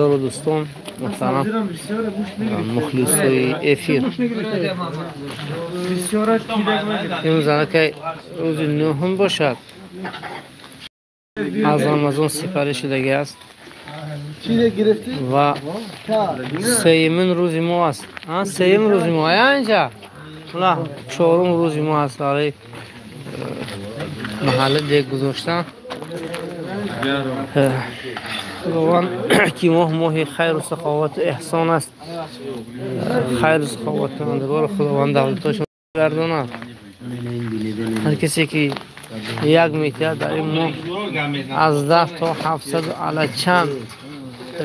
Ёру дӯстон, муҳтарам мухлисои эфир. Имрӯз аллакай рӯзи нӯҳум бошад, аз Рамазон сипарӣ шудагӣ аст ва сеюмин рӯзи мо аст. Сеюм рӯзи мо инҷа, чорум рӯзи мо аст барои маҳалли дег гузоштан. Худованд ки моҳ моҳи хайру саховату эҳсон аст, хайру саховатмандагоро Худованд давлатошон гардонад. Ҳар касе ки як метиҳад дар ин моҳ аз 10 то 700 ала чанд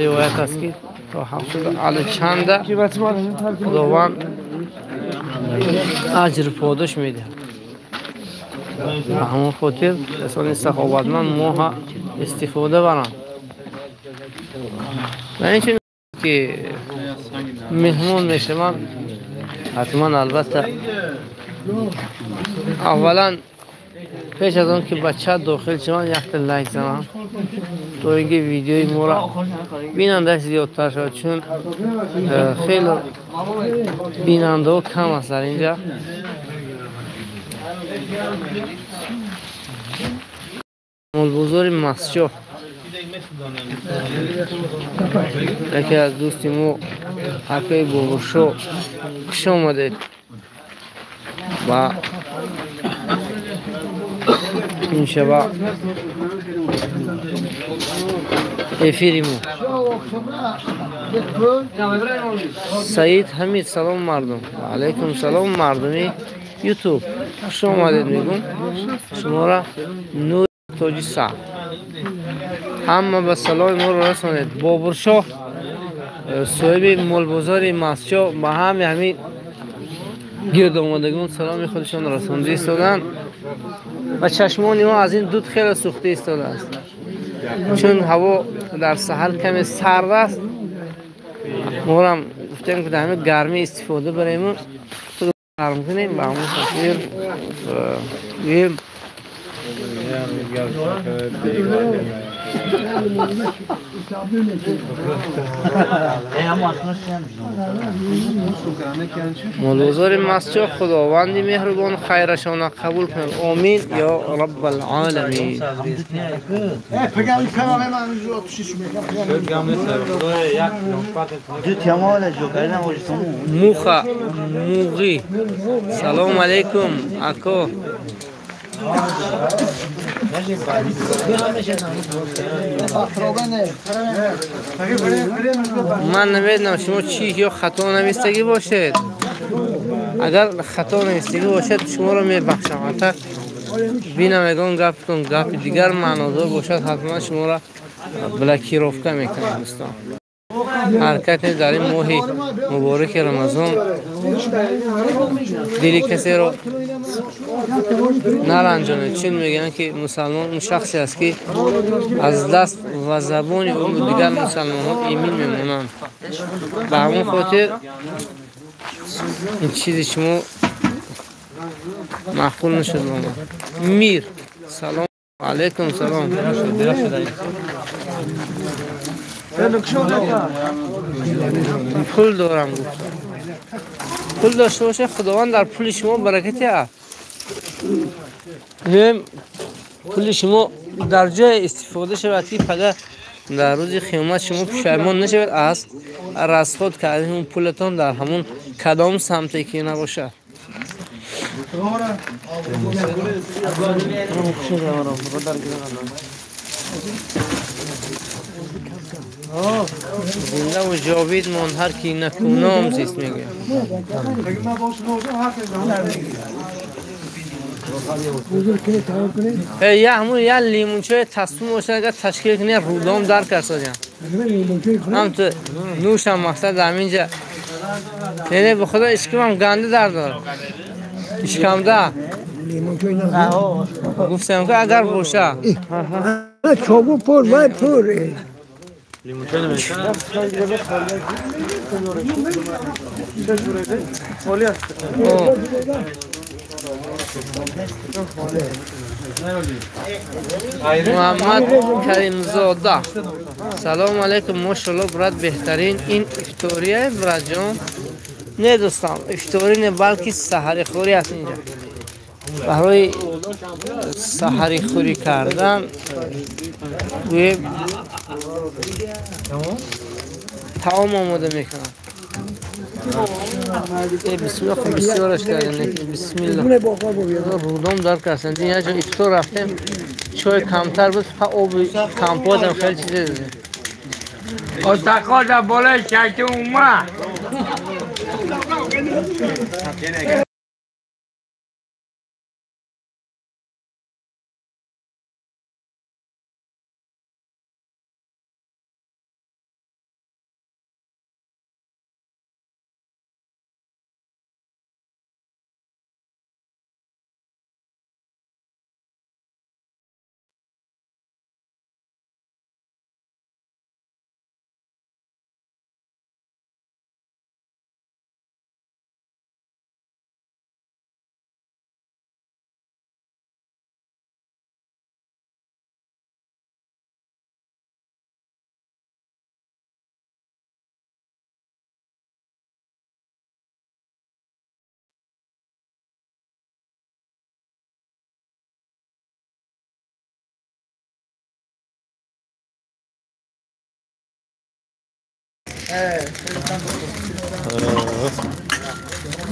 ривоят аст ки то 700 ала чанда Худованд аҷру подош медиҳад. Ба ҳамон хотир касони саховатманд моҳа истифода баранд. Ва инчунин ки меҳмон мешаванд, ҳатман албатта аввалан пеш аз он ки ба чат дохил шаванд якта лайк зананд, то ин ки видеои моро бинандааш зиёдтар шавад, чун хеле бинандаҳо кам аст дар инҷа. Молбозори Масҷоҳ яке аз дӯсти мо акаи Бобуршо, хуш омадед ба ин шаба эфири мо. Саид Ҳамид, салом мардум. Ва алайкум салом мардуми Ютуб, хуш омадед мегӯм шуморо. Нури тоҷи сар ҳама ба саломи моро расонед. Бобуршоҳ соҳиби молбозори Масҷоҳ ба ҳами ҳамин гирдомадагон саломи худашон расонда истоданд ва чашмони мо аз ин дуд хеле сӯхта истодааст, чун ҳаво дар саҳар каме сард аст. Морам гуфтем ки дар ҳамин гармӣ истифода барему худро гарм кунем. Ба ҳамон хотир молбозори Масҷоҳ Худованди меҳрубон хайрашона қабул кунад. Омин ё Раббалъоламин. Муха муғӣ, салом алейкум ако. Ман намедонам шумо чӣ ё хато навистагӣ бошед. Агар хато навистагӣ бошад шуморо мебахшам. Ҳатто бинам ягон гаптон гапи дигар маънодор бошад, ҳатман шуморо блокировка мекунам дӯстон. Ҳаракат кунед дар ин моҳи мубораки Рамазон дили касеро наранҷонед, чун мегӯянд ки мусалмон он шахсе аст ки аз даст ва забони ӯ дигар мусалмонҳо эмин мемонанд. Ба ҳамон хотир ин чизи шумо маъқул нашуд ба ман. Мир, салом алейкум. Салом. Пул дорам гуфтам. Пул дошта бошед, Худованд дар пули шумо баракате аст. Пули шумо дар ҷое истифода шавад ки пага дар рӯзи қиёмат шумо пушаймон нашавед аз расход кардани он пулатон дар ҳамон кадом самте ки набошад. Зинда ва ҷовид мон ҳар ки накуном зист мегӯяд. Я ҳамун я лимончои тасмим бошад, агар ташкил кунӣ рудом дар карсодям. Ҳам ту нӯшам мақсад дар ҳаминҷа. Не, ба худо ишкамам ганда дард дорад. Ишкамда. Гуфтам ки агар боша. Чобу пур, вай пур. Муҳаммад Каримзода, салом алейкум. Мошалло, брат, беҳтарин. Ин ифтория, братҷон? Не, дӯстам, ифторӣ не, балки саҳарихӯрӣ аст. Инҷа барои саҳарихӯрӣ кардан гӯем таом омода мекунам. Бисмилла, хуб, бисёраш кардем. Бисмилла, рудом дар кардем. Як ҷо ифтор рафтем, чой камтар буд, фақат оби компотам хеле чизе додем. Отақо дар болои шайтон умад.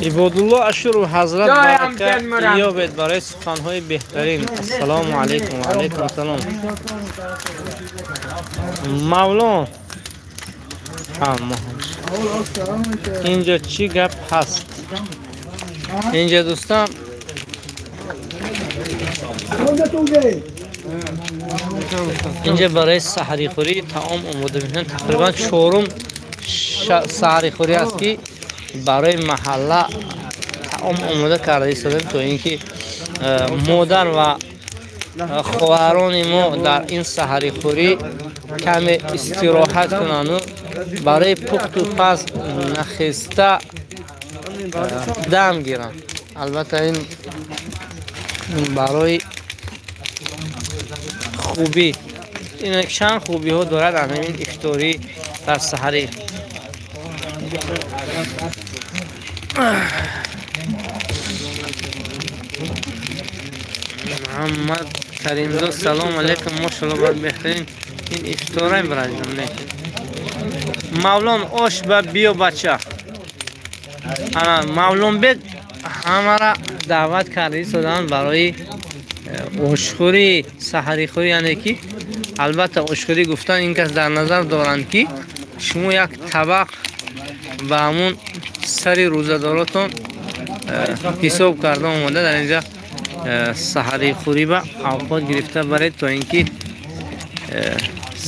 Ибодулло Ашуров, ҳазрат барака ёбед барои суханҳои беҳтарин. Ассалому алайкум. Ва алайкум ассалом. Мавлон, инҷо чӣ гап ҳаст? Инҷа, дӯстам, инҷа барои саҳарихӯрӣ таом омода мекунанд. Тақрибан чорум саҳарихӯрӣ аст, ки барои маҳалла таом омода карда истодем, то ин ки модар ва хоҳарони мо дар ин саҳарихӯрӣ каме истироҳат кунанду барои пухту паз нахеста дам гиранд. Албатта, ин барои хубӣ, ин чанд хубиҳо дорад ҳамин ифторӣ дар саҳарӣ. Муҳаммад Каримзод, салом алейкум. Мошалло, брат, беҳтарин. Ин ифторай, братҷон? Не. Мавлон, ош ба биё, бача. Ана Мавлонбек ҳамара даъват карда истоданд барои ошхӯрӣ, саҳарихӯрӣ. Яъне ки, албатта, ошхӯрӣ гуфтан ин кас дар назар доранд, ки шумо як табақ ба ҳамун сари рӯзадоротон ҳисоб карда омода дар инҷа саҳарихӯрӣ ба авқот гирифта баред, то ин ки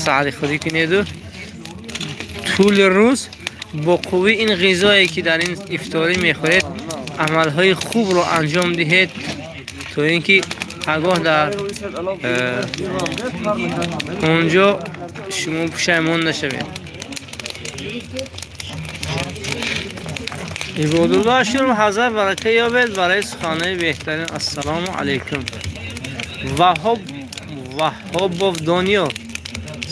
саҳарихӯрӣ кунеду тӯли рӯз бо қуввии ин ғизое, ки дар ин ифторӣ мехӯред, амалҳои хубро анҷом диҳед, то ин ки пагоҳ дар онҷо шумо пушаймон нашавед. Ибодулло Ашуров, ҳазрат барака ёбед барои суханҳои беҳтарин. Ассалому алайкум. Ваҳоб Ваҳобов Дониёр,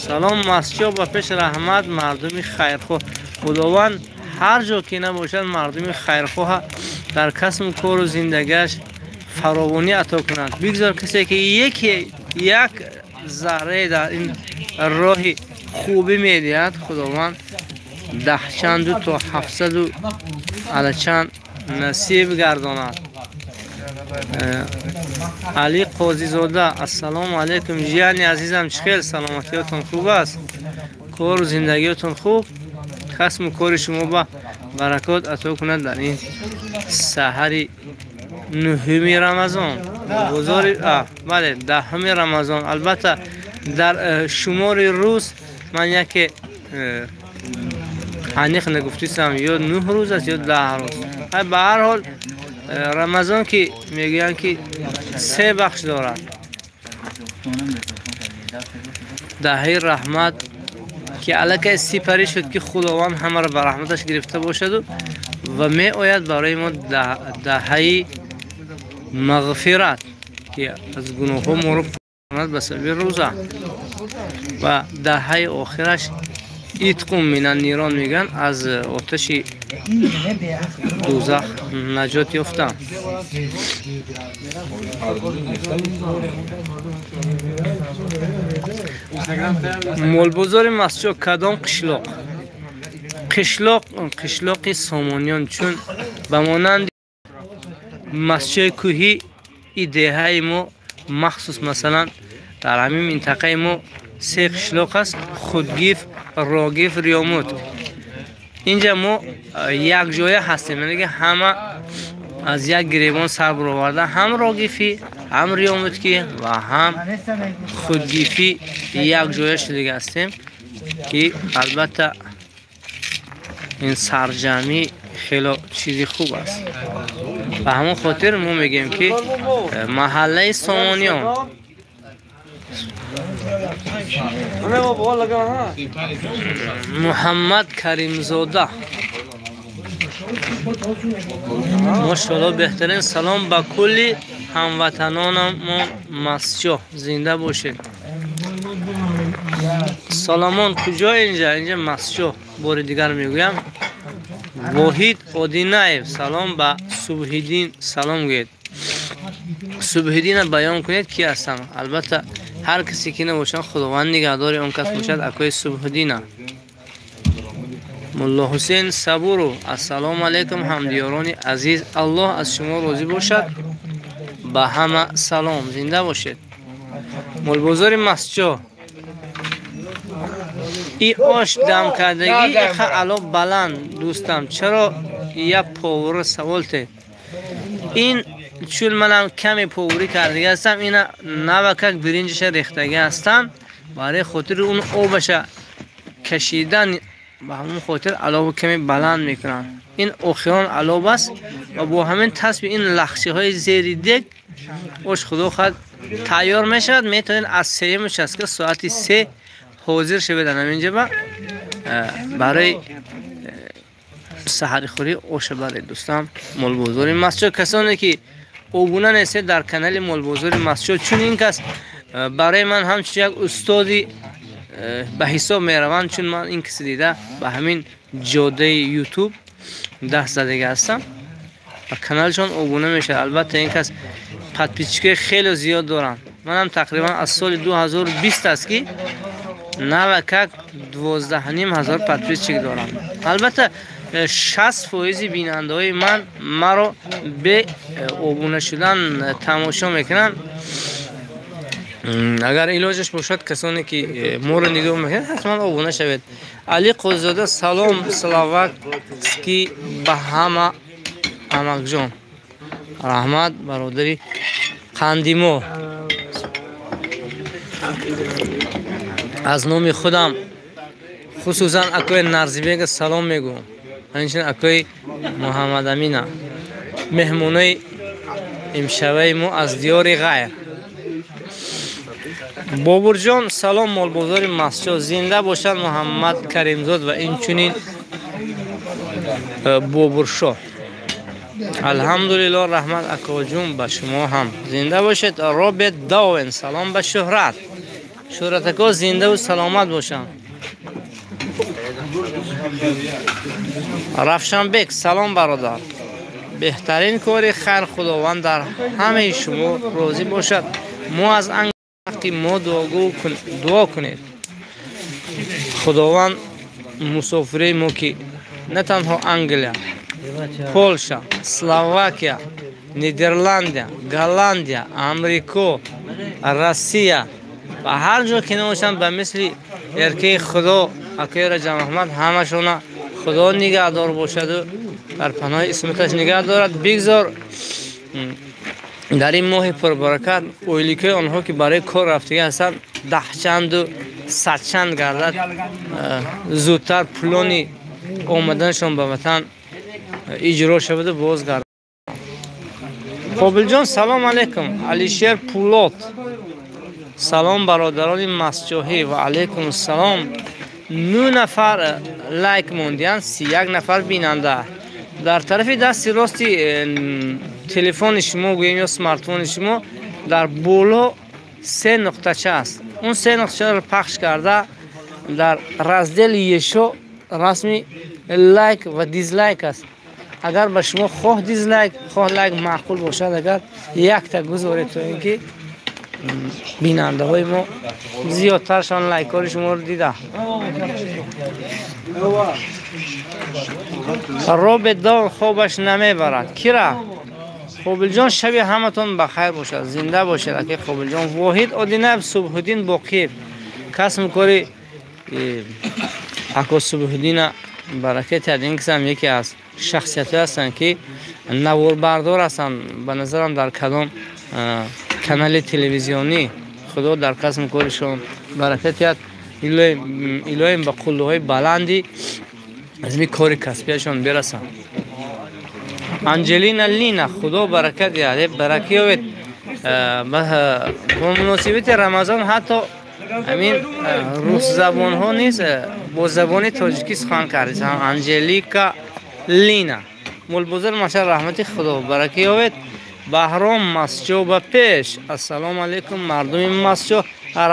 салом. Масҷо ба пеш, раҳмат. Мардуми хайрхоҳ, Худованд ҳар ҷо ки набошад, мардуми хайрхоҳа дар касбу кору зиндагиаш фаровонӣ ато кунад. Бигзор касе ки яке як зарре дар ин роҳи хубӣ медиҳад, Худованд даҳчанду то ҳафтсаду алачанд насиб гардонад. Али Қозизода, ассалому алайкум. Ҷияни азизам, чӣ хел, саломатиётон хуб аст, кору зиндагиётон хуб? Касбу кори шумо ба баракот ато кунад дар ин саҳари нуҳуми Рамазон, бозори, бале, 10-уми Рамазон. Албатта, дар шумори рӯз ман яке аниқ нагуфтисам, ё 9 рӯз аст, ё 10 рӯз. Ба ҳар ҳол, Рамазон ки мегӯянд, ки се бахш дорад: даҳаи раҳмат, ки аллакай сипарӣ шуд, ки Худованд ҳамаро ба раҳматаш гирифта бошаду, ва меояд барои мо даҳаи мағфират. ки аз гуноҳҳо моро кунад ба сабаби рӯза ва даҳаи охираш итқум минан нирон мегӯянд, аз оташи дӯзах наҷот ёфтан. Молбозори Мастчоҳ кадом қишлоқ? Қишлоқ қишлоқи Сомониён, чун ба монанди Мастчоҳи кӯҳӣ и деҳаи мо махсус, масалан дар ҳамин минтақаи мо се қишлоқ аст: Худгиф, Рогиф, Риёмут. Инҷа мо якҷоя ҳастем, яъне ки ҳама аз як гиребон сар бароварда, ҳам Рогифӣ, ҳам Риёмуткӣ ва ҳам Худгифӣ якҷоя шудага ҳастем, ки албатта ин сарҷамъӣ хело чизи хуб аст. Ба ҳамон хотир мо мегӯем, ки маҳаллаи Сомониён. Муҳаммад Каримзода, мошалло, беҳтарин. Салом ба кулли ҳамватанонамон Мастчоҳ, зинда бошед. Соломон куҷо? Инҷа, инҷа Мастчоҳ. Бори дигар мегӯям. Воҳид Одинаев, салом ба Субҳиддин, салом гӯед. Субҳиддина баён кунед, ки ҳастам. Албатта ҳар касе ки набошад, Худованд нигаҳдори он кас бошад, акои Субҳиддина. Мулло Ҳусейн Сабуров, ассалому алайкум ҳамдиёрони азиз, Аллоҳ аз шумо розӣ бошад. Ба ҳама салом, зинда бошед. Молбозори Мастчоҳ, и ош дам кардагӣ иха ало баланд дӯстам, чаро я повара савол те? Ин чун манам каме поварӣ кардагӣ ҳастам, ина навакак биринҷаша рехтагӣ ҳастам, барои хотири он обаша кашидан, ба ҳамон хотир алову каме баланд мекунам. Ин охирон алов аст ва бо ҳамин тасби ин лахшиҳои зери дег ош худо хоҳад тайёр мешавад. Метавонед аз сеюм шастка соати 3 ҳозир шавед ҳаминҷа барои саҳарихӯрӣ оша баред дӯстам. Молбозори Мастчоҳ, касоне ки обуна нестед дар канали Молбозори Мастчоҳ, чун ин кас барои ман ҳамчун як устоди ба ҳисоб мераванд, чун ман ин каси дида ба ҳамин ҷодаи ютуб даст задага ҳастам, ба каналшон обуна мешавад. Албатта ин кас подписчикои хеле зиёд доранд. Манам тақрибан аз соли 2020 аст, ки навакак 12,5 ҳазор подписчик дорам. Албатта 60% бинандаҳои ман маро бе обуна шудан тамошо мекунанд. Агар илоҷаш бошад, касоне ки моро нигоҳ мекунанд, ҳатман обуна шавед. Али Қозизода, салом словакский ба ҳама амакҷон. Раҳмат бародари қандимо. Аз номи худам хусусан акои Нарзибега салом мегӯям, ҳамчунин акои Муҳаммадамина, меҳмонои имшаваи мо аз диёри ғайр. Бобурҷон, салом молбозори Мастчоҳ, зинда бошад Муҳаммад Каримзод ва инчунин Бобуршоҳ. Алҳамдулиллоҳ, раҳмат акоҷун, ба шумо ҳам зинда бошед. Роберт Довен, салом ба Шӯҳрат. Шӯҳратако зиндаву саломат бошанд. Равшанбек, салом бародар. Беҳтарин кори хайр, Худованд дар ҳамаи шумо розӣ бошад. Мо аз ҳаққи мо дуо кунед. Худованд мусофирои мо, ки на танҳо Англия, Полша, Словакия, Нидерландия, Голландия, Амрико, Россия ва ҳар ҷо ки набошанд, ба мисли эркаи Худо акои Раҷаб Аҳмад, ҳамашона Худо нигаҳдор бошаду дар паноҳи исматаш нигаҳ дорад. Бигзор дар ин моҳи пурбаракат ойликҳои онҳо, ки барои кор рафтагӣ ҳастанд, даҳчанду садчанд гардад, зудтар пулони омаданашон ба ватан иҷро шаваду боз гардад. Қобилҷон, салом алайкум. Алишер Пулот, салом бародарони Мастчоҳӣ. Ва алайкум салом. 9 нафар лайк мондиянд, 31 нафар бинанда. Дар тарафи дасти рости телефони шумо гӯем ё смартфони шумо Дар боло се нуқтача аст. Он се нуқтачаро пахш карда дар раздели ещё расми лайк ва дизлайк аст. Агар ба шумо хоҳ дизлайк, хоҳ лайк маъқул бошад, агар якта гузоред, то ин ки бинандаҳои мо зиёдтаршон лайкҳои шуморо дида. Роберт Даун хобаш намебарад. Кира? Қобилҷон, шаби ҳаматон ба хайр бошад, зинда бошед, аки Қобилҷон. Воҳид Одинаев, Субҳуддин Боқиев, касбу кори ако Субҳуддина баракат диҳад. Ин касам яке аз шахсиятҳое ҳастанд, ки наворбардор ҳастанд, ба назарам дар кадом канали телевизионӣ. Худо дар касбу коришон баракат диҳад, илоҳим ба қуллаҳои баланди аз ин кори касбияшон бирасанд. Анҷелина Лина, Худо баракат диҳад, баракат ёбед. Ба муносибати Рамазон ҳатто ҳамин русзабонҳо низ бо забони тоҷикӣ сухан карданд. Анҷелика Лина, Мулбозор маша, раҳмати Худо, баракат ёбед. Баҳром Масҷо ба пеш. Ассалому алайкум, мардуми Масҷо.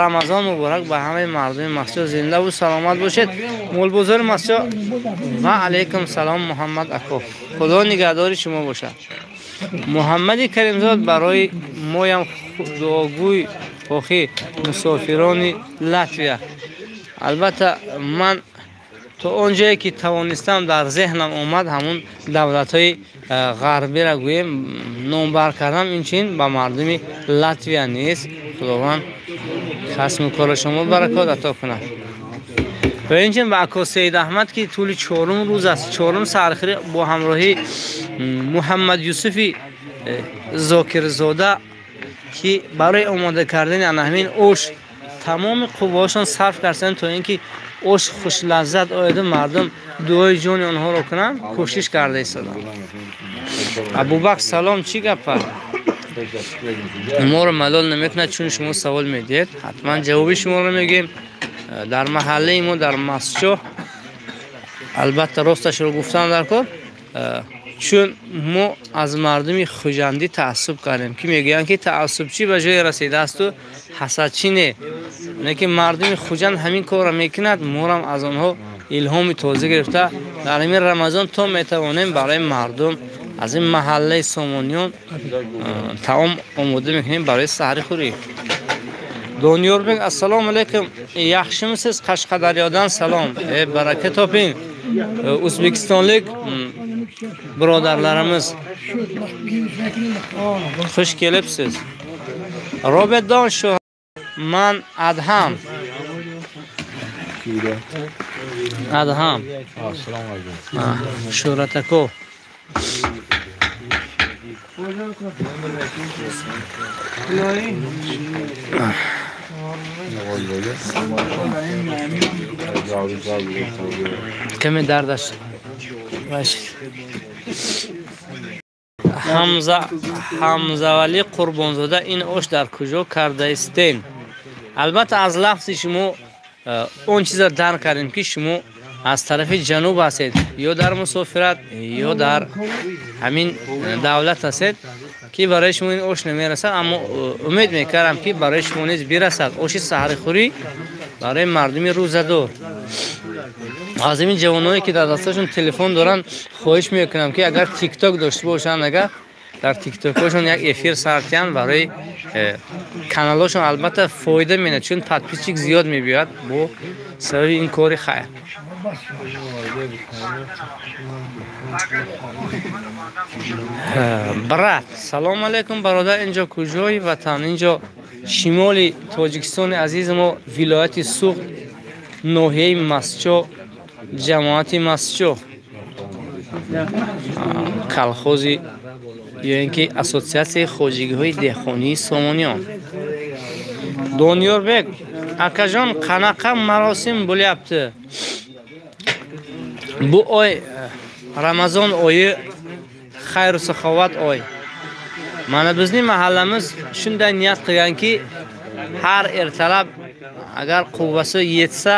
Рамазон муборак ба ҳамаи мардуми Масҷо. Зиндаву саломат бошед. Мулбозори Масҷо. Ва алайкум салом, Муҳаммад ако. Худо нигаҳдори шумо бошад. Муҳаммади Каримзод, барои моям дуогӯй охи мусофирони Латвия. Албатта, ман то он ҷое ки тавонистам, дар зеҳнам омад, ҳамун давлатҳои ғарбиро гӯем номбар кардам. Инчунин ба мардуми Латвия низ Худованд касбу кори шумо баракот ато кунад. Ва инчунин ба ако Саид Аҳмад, ки тӯли чорум рӯз аст, чорум сархӯрӣ бо ҳамроҳии Муҳаммад Юсуфи Зокирзода, ки барои омода кардани ана ҳамин ош тамоми қувваҳошон сарф карданд, то ин ки ош хушлаззат ояду мардум дуои ҷони онҳоро кунанд, кӯшиш карда истоданд. Абубакр, салом, чӣ гапа? Моро малол намекунад, чун шумо савол медиҳед, ҳатман ҷавоби шуморо мегӯем. Дар маҳаллаи мо, дар Масҷо, албатта росташро гуфтан дар кор, чун мо аз мардуми Хуҷандӣ таассуб кардем, ки мегӯянд, ки таассубчӣ ба ҷое расидаасту ҳасадчӣ не. Лекин мардуми Хуҷанд ҳамин корро мекунад, морам аз онҳо илҳоми тоза гирифта, дар ҳамин Рамазон то метавонем барои мардум аз ин маҳаллаи Сомониён таом омода мекунем барои саҳрихӯрӣ. Дониёрбек, ассалому алайкум, yaxshimisiz? Qashqadaryodan salom. Baraka toping, o'zbekistonlik birodarlarimiz, xush kelibsiz. Robert Don, ман Адҳам. Адҳам Шӯҳрат ако. Каме дардаш бошед. Ҳамза Ҳамзавалӣ Қурбонзода, ин ош дар куҷо кардаистен? Албатта, аз лафзи шумо он чизро дарк кардем, ки шумо аз тарафи ҷануб ҳастед, ё дар мусофират, ё дар ҳамин давлат ҳастед, ки барои шумо ин ош намерасад, аммо умед мекардам, ки барои шумо низ бирасад оши саҳрихӯрӣ барои мардуми рӯзадор. Аз ҳамин ҷавоное, ки дар дасташон телефон доранд, хоҳиш мекунам, ки агар тикток дошта бошанд, агар дар тиктокҳошон як эфир сар диҳанд, барои каналҳошон албатта фоида менад, чун подписчик зиёд мебиёяд бо сабаби ин кори хайр. Брат, салом алейкум, бародар, инҷо куҷои ватан? Инҷо шимоли Тоҷикистони азизи мо, вилояти Суғд, ноҳияи Масҷо, ҷамоати Масҷо, колхози ё ин ки ассотсиатсияи хоҷагиҳои деҳқонии Сомониён. Дониёрбек акаҷон, қанақа маросим bo'lyapti? Bu oy Ramazon oyi, xayru saxovat oy. Mana bizning mahallamiz shunday niyat qilganki, har ertalab agar quvvasi yetsa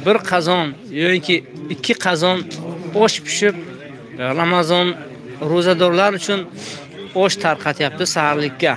bir qozon yoki ikki qozon osh pishib, Ramazon ro'zadorlar uchun osh tarqatyapti saharlikka.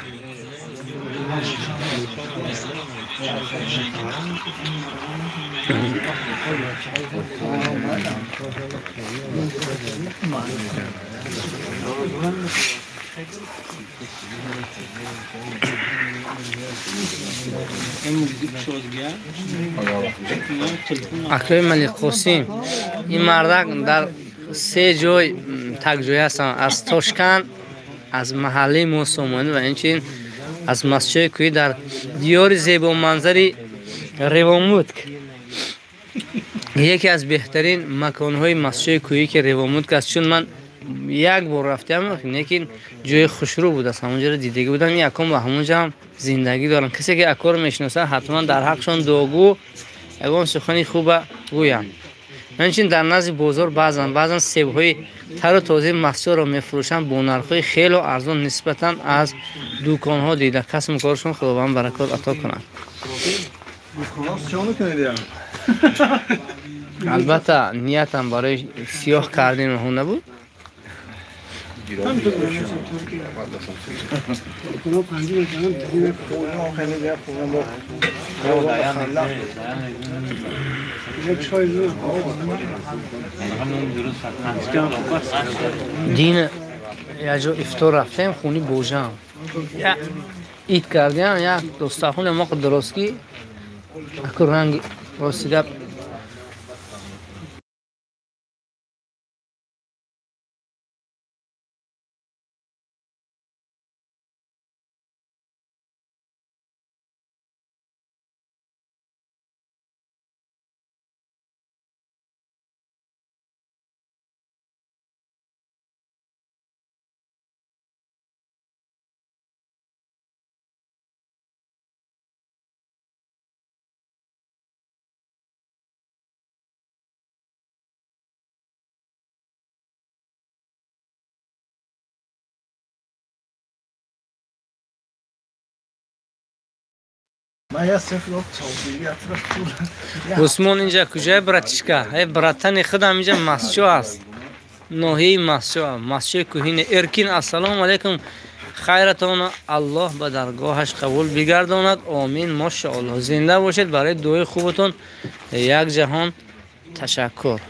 Акои Малик Қосим, ин мардак дар се ҷой такҷоя ҳастанд: аз Тошканд, аз маҳаллаи мо Сомонӣ ва инчунин аз масҷиди кӯҳӣ дар диёри зебоманзари Ревомутк. Яке аз беҳтарин маконҳои масҷиди кӯҳӣ ки Ревомутк аст, чун ман як бор рафтам, лекин ҷои хушрӯ буд аст, ҳамонҷоро дидагӣ будам. Ин аком ва ҳамонҷо ҳам зиндагӣ дорам. Касе ки акоро мешиносад, ҳатман дар ҳақшон дуогӯ ягон сухани хуба гӯянд. Ҳамчунин дар назди бозор баъзан себҳои тару тозаи масҷидро мефурӯшанд бо нархҳои хело арзон нисбатан аз дуконҳо дида. Касбу коршон Худованд баракот ато кунад. Албатта ниятам барои сиёҳ кардани онҳо набуд. Дин як ҷо ифтор рафтем, хуни божам ид кардем, як достархони мо дуростки аку ранги рости гап Усмон инҷа куҷое, братишка? Э, братани худам инҷа масҷо аст, ноҳияи масҷо, масҷои кӯҳине. Эркин, ассалому алайкум, хайратон Аллоҳ ба даргоҳаш қабул бигардонад, омин. Мошааллоҳ, зинда бошед. Барои дуои хубатон як ҷаҳон ташаккур.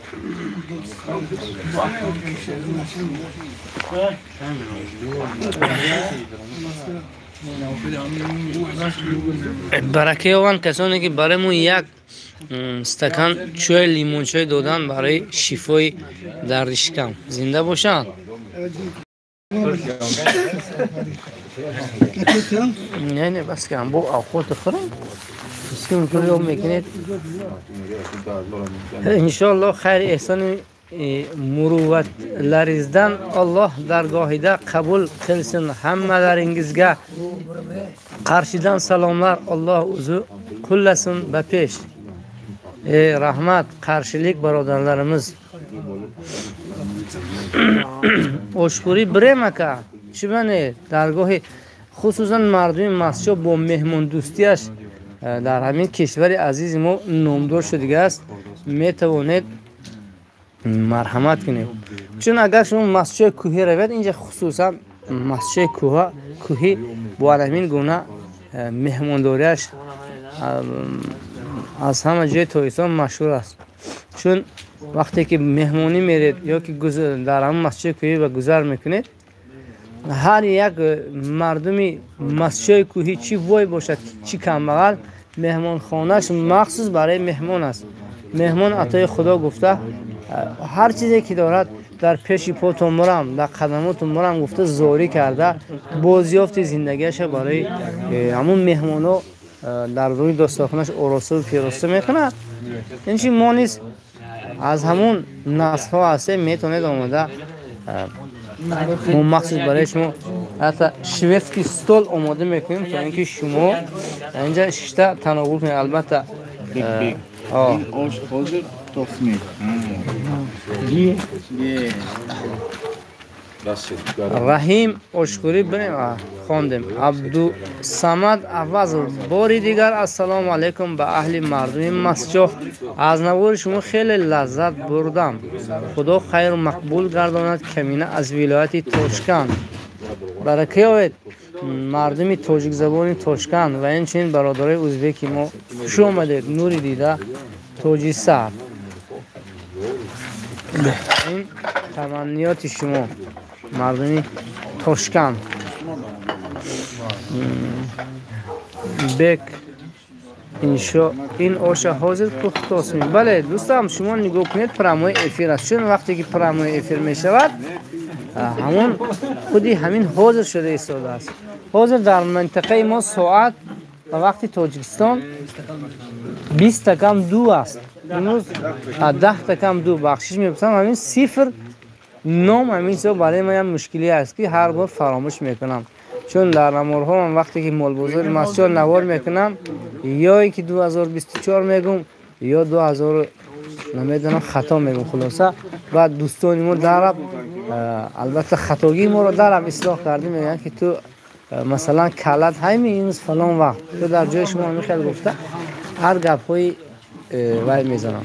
Барака ёванд касоне ки барои мо як стакан чойи лимончой доданд барои шифои дарди шикам. Зинда бошанд. Не, не, бас ки бо авқото хӯрем, ё мекунед. Иншоаллоҳ хайри эҳсони muruvvatlaringizdan Alloh dargohida qabul qilsin. Hammalaringizga qarshidan salomlar. Alloh o'zi qullasin ba pesh. Rahmat qarshilik birodarlarimiz. Oshxo'ri birem aka, чибане даргоҳи хусусан мардуми масҷид бо меҳмондӯстиаш дар ҳамин кишвари азизи мо номдор шудагааст. Метавонед марҳамат кунед, чун агар шумо масҷиди кӯҳӣ равед, инҷа хусусан масҷиди кӯҳӣ бо ҳамин гуна меҳмондориаш аз ҳама ҷои Тоҷикистон машҳур аст. Чун вақте ки меҳмонӣ меред ё ки дар ҳамон масҷиди кӯҳӣ ва гузар мекунед, ҳар як мардуми масҷиди кӯҳӣ чӣ вой бошад, чӣ камбағал, меҳмонхонааш махсус барои меҳмон аст. Меҳмон атои Худо гуфта ҳар чизе ки дорад дар пеши потон мурам, дар қадамотон мурам гуфта зорӣ карда бозёфти зиндагиаша барои ҳамун меҳмонҳо дар рӯи достархонаш оросту пироста мекунад. Инчи мо низ аз ҳамун наслҳо ҳастем, метавонед омода мо махсус барои шумо ҳатто шведский стол омода мекунем, то ин ки шумо инҷа шишта тановул кунед. Албатта Раҳим ошхӯрӣ хондем. Абдусамад Авазов, бори дигар ассалому алайкум ба аҳли мардуми масҷоҳ. Аз навори шумо хеле лаззат бурдам. Худо хайру мақбул гардонад. Камина аз вилояти Тошканд. Барака ёбед. мардуми тоҷикзабони Тошканд ва инчунин бародарои ӯзбеки мо хуш омадед. Нури дида тоҷи сар. Беҳтарин таманниёти шумо мардуми Тошканд. Бек иншо ин оша ҳозир пухтосми. Бале дӯстам, шумо нигоҳ кунед, прямой эфир аст. Чун вақте ки прямой эфир мешавад, ҳамон худи ҳамин ҳозир шуда истодааст. Ҳозир дар минтақаи мо соат ба вақти Тоҷикистон 1:40 аст. Имрӯз 9:50, бахшиш мепурсам, ҳамин сифр ном ҳамин чизо барои ман мушкилӣ аст ки ҳар бор фаромӯш мекунам. Чун дар наморҳо ман вақте ки молбозори масҷид навор мекунам, ё ин ки 2024 мегум, ё 2000 намедонам хато мегум. Хулоса баъд дӯстони мо дараб албатта хатогии моро дараб ислоҳ кардем, мегӯянд ки ту масалан калат ҳайми имрӯз фалон вақт ту дар ҷои шумо ҳамин хел гуфта ҳар гапҳои вай мезанам.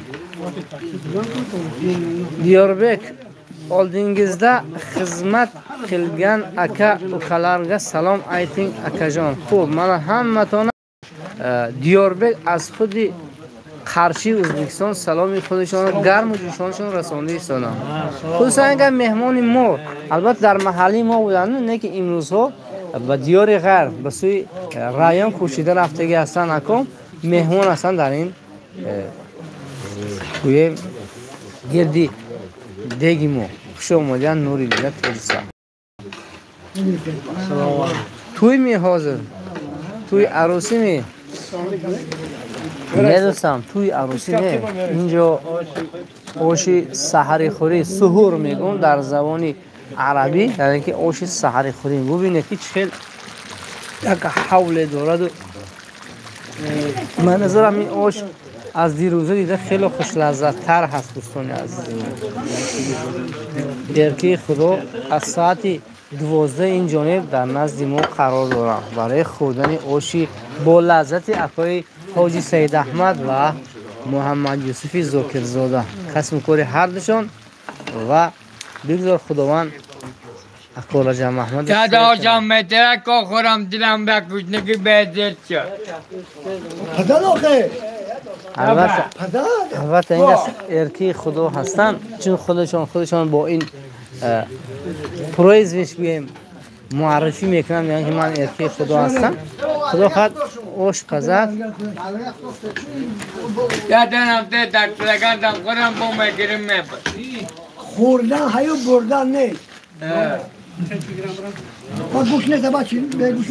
Диёрбек, oldingizda xizmat qilgan aka ukalarga salom ayting akajon. Xo'p, mana hammatona Diyorbek аз худи Қарши Ӯзбекистон саломи худашонро гарму ҷӯшонашон расонда истоданд. Хусусан агар меҳмони мо албатта дар маҳаллаи мо буданд, не ки имрӯзҳо ба диёри ғарб ба сӯи район кӯчида рафтагӣ ҳастанд, аком меҳмон ҳастанд дар ин гӯем гирди деги мо. Хуш омадиан нури дида тоҷиса. Туй ми ҳозир? Туй арӯсӣ ми? Недостам, туй арӯсӣ не. Инҷо оши саҳарихӯрӣ, суҳур мегӯм дар забони арабӣ, яъне ки оши саҳарихӯрӣ. Бубинед ки чӣ хел як ҳавле дораду ман назарам ин ош аз дирӯза дида хеле хушлаззаттар ҳаст. Дӯстони азиз, эркии худо аз соати 12 ин ҷониб дар назди мо қарор дорам барои хӯрдани оши бо лаззати акои ҳоҷи Саид Аҳмад ва Муҳаммад Юсуфи Зокирзода. Касбу кори ҳардушон ва бигзор Худованд ако Раҷаб Маҳмад дадошам метара ко хӯрам дилам ба гушнагӣ безер шуд. Албатта ин аст эркии худо ҳастанд, чун худашон бо ин прозвищ гӯем муаррифӣ мекунанд, мегӯянд ки ман эркии худо ҳастам. Худо хоҳад ош пазад. Даданам те дактирагандам хӯрам бо мегирим мебар. Хӯрдан ҳаю бурдан нест. Гӯш нест, бачи, гӯш.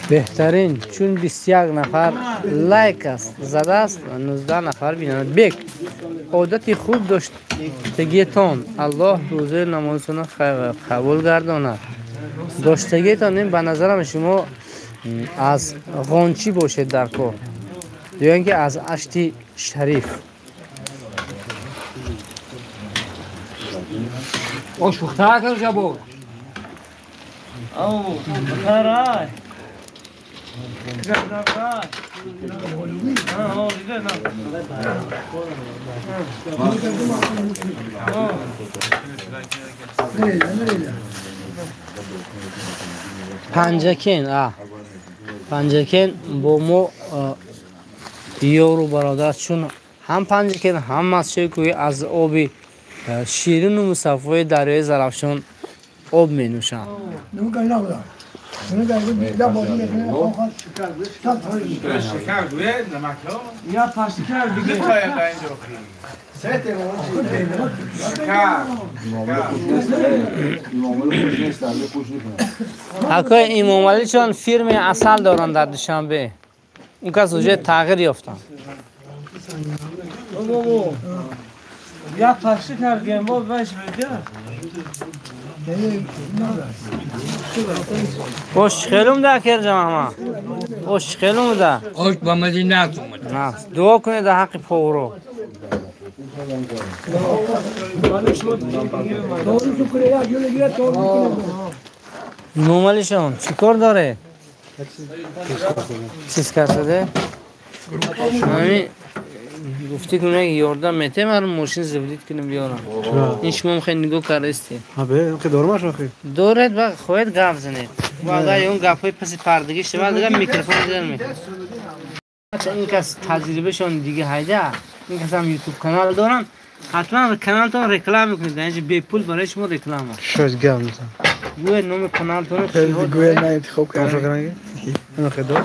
Беҳтарин, чун 21 нафар лайк аст задааст ва 19 нафар бинанд. Бек, одати хуб доштагиетон, Аллоҳ рӯзаи намозатонро қабул гардонад. Доштагиетон ин ба назарам шумо аз ғончӣ бошед дар кор, ё ин ки аз ашти шариф. Ош пухта карда буд. Панҷакен, Панҷакен бо мо ёру бародар, чун ҳам Панҷакен ҳам масҷиди кӯҳӣ аз оби ширину мусаффои дарёи Зарафшон об менӯшанд. Акои Имомаличон фирми асал доранд дар Душанбе. Он кас уже тағйир ёфтанд. Я паши кардем, бо ваш медиа. Ош хелум да керҷам ама. Ош хелум да. Ош ба мадина омад. Дуо кунед дар ҳаққи повро. نومالشان چیکار داره؟ چیز کرده؟ همین گفتی که اونایی یاردم میته من ماشین زبدید کنم بیارم. این شما هم خیلی نگاه کردستی. ها خیلی دارم شو دورت با خودت گپ زنید. و اگر اون گپای پس پردگی شود دیگه میکروفون زدن میکنه. این کس تجربهشون دیگه هایده. این کس هم یوتیوب کانال دارن. حتما کانالتون رکلام میکنید. اینجا بی پول برای شما رکلام. شوز گپ میزنم. گویا نام کانالتون گویا نه انتخاب کردم. انا خدو.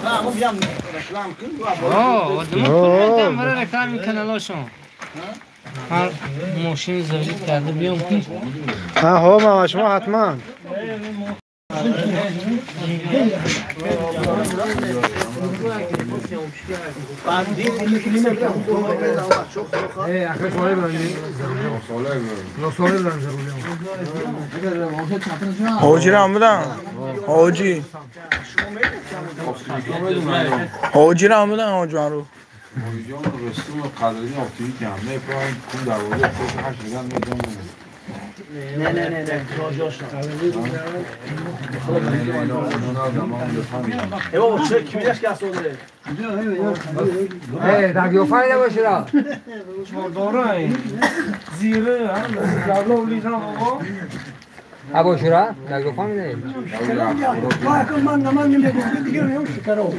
آه، دمو پول میدم برای رکلام کانالشون. هر ماشین زوجی کرده بیام کی؟ ها ها ما شما حتما. حاجی را آمدم حاجی حاجی را آمدم حاجی رو نه نه نه نه ای بابا چه کمیدش که اصلا داره ای دگیوفای نباشه را چهار زیره هم لابلا ولیدم آقا ابو شورا دگیوفای میده من من نمیگم دیگه نمیشه کرو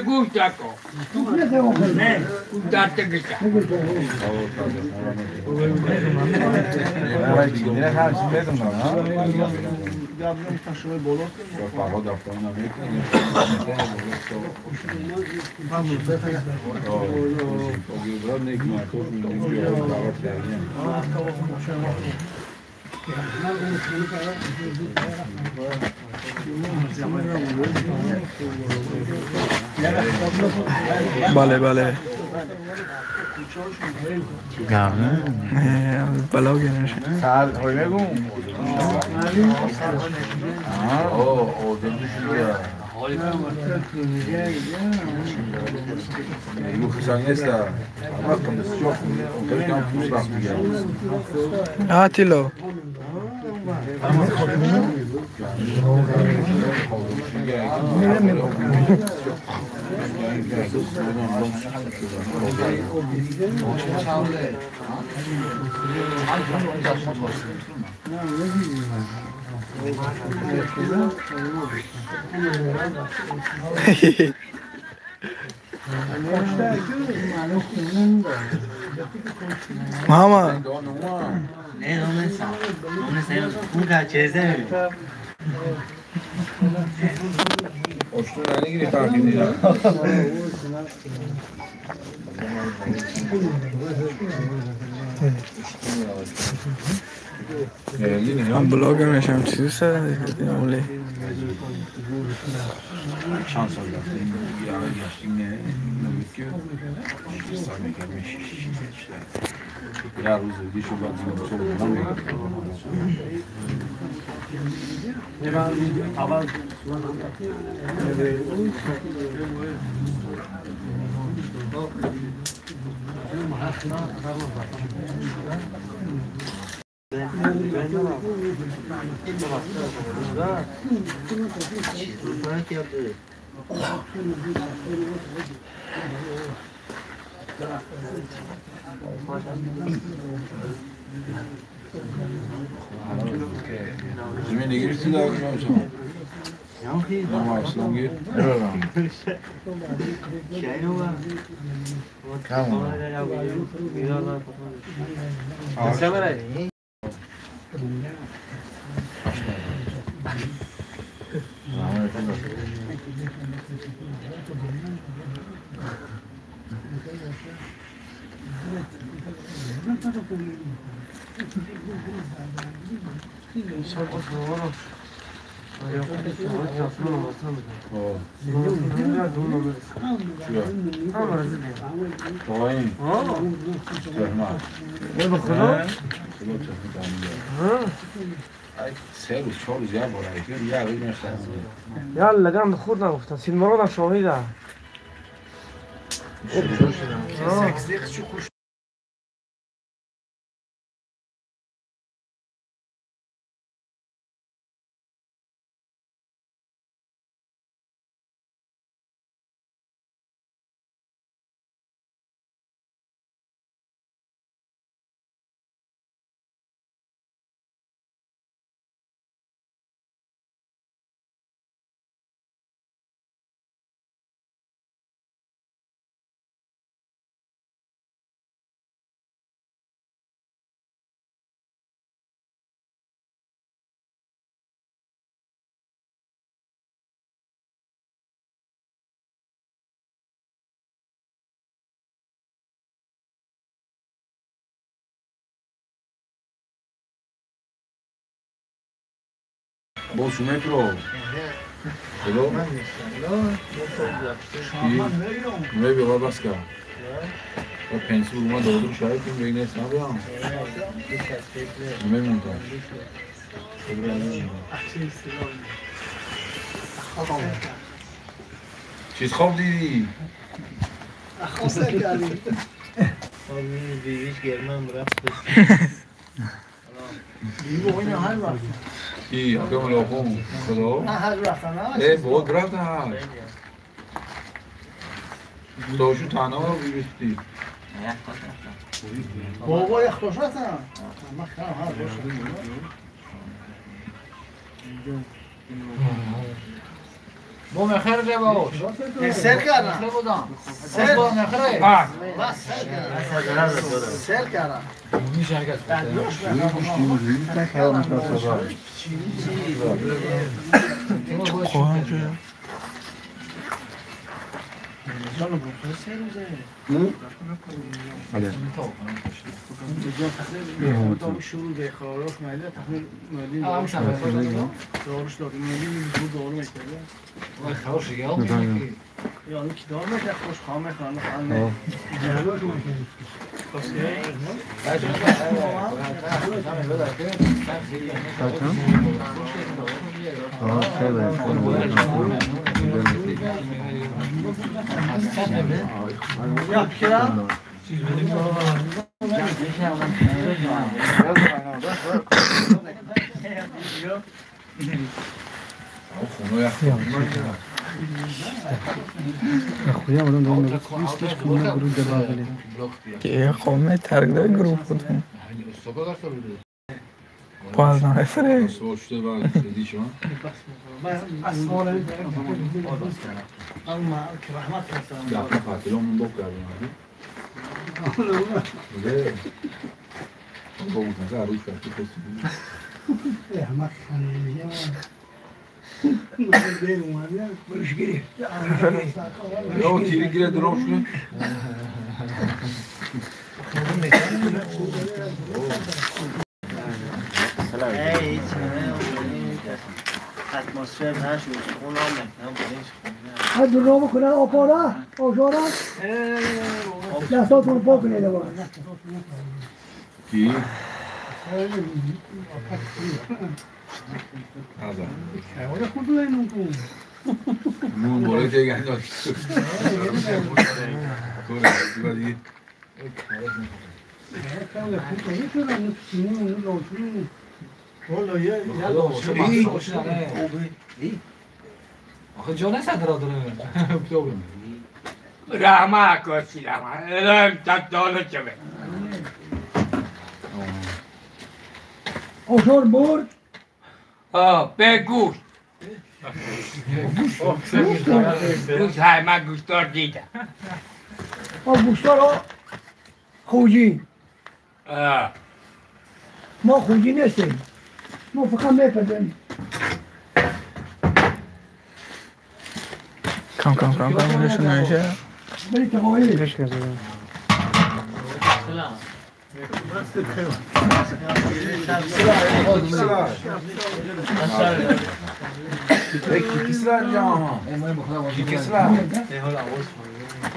گوش نکن. نه درد گیره. بله بله بلا گرنش آتیلو ماما من بلاگر میشم چیزی سر یالا گند خوردن گفتن سیمرادم شاهده. Bom, metro. Hello? Maybe Alaska. O pencil uma doğru şahit mi ne sanıyorum. Memnun. چیز خواب دیدی؟ خواب کردی. بیبیش گرمم رفت. بیبی اینو هر وقت. کی اگه ملاقم خدا؟ نه هر وقت نه. ای بود رفت هر. داشو تنها بیبیستی. بابا یخ رفتم. من خیلی هر بو مخیر ده باش. سر کردم. سر با مخیر. بس سر کردم. سر کردم. میشه که خب ترک دای گروه بودم باز نفره هر دور بکنن آپارا آجارا دستاتون پاک کنید دوباره. کی؟ آخه جا نصد را داره رحمه کسی رحمه الهیم تداله چه آشار برد؟ به گوشت گوشت های من گوشتار دیدم. گوشتار ها خوجی. ما خوجی نیستیم، ما فقط میپزیم. کم کم کم کم نشون نمیشه.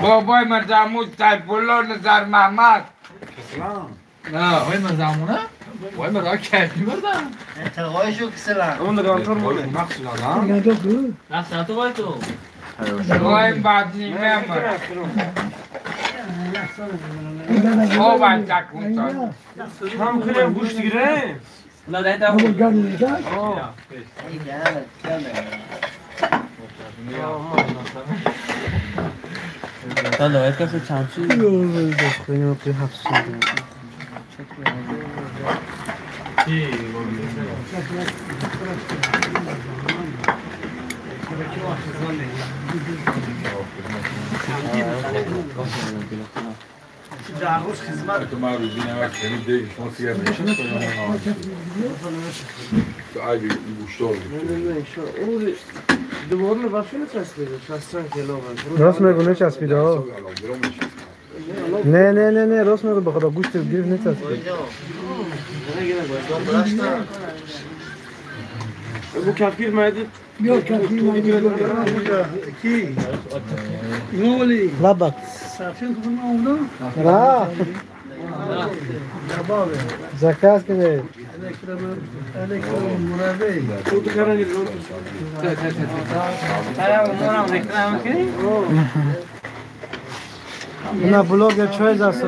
بابای مرزامون سیف‌الله نظر محمد. نه وای مرزامونه؟ وای مرا کردی بردم. تقایشو کسلم. اون دگانتور مونه. نه تو وای تو. وای بعد نیمه مر. او باید تکون تا. هم کنیم گوشت گیره. نه ده تا. حالا کسی چند چیز تو من روزی نمک یعنی دیگه شما سیگر میشه تو عیبی گوشتار بود. دوباره نباشه نچسبیده 63 کیلو. راست میگو نچسبیده ها. نه نه نه نه راست میگو به خدا گوشت گرفت نچسبید. بو کفگیر مایدی بیا کفگیر مایدی کی نولی لبک سافین تو من را زکات کنه الکترو مرابی تو کارن رو نه بلاگ چای زسته.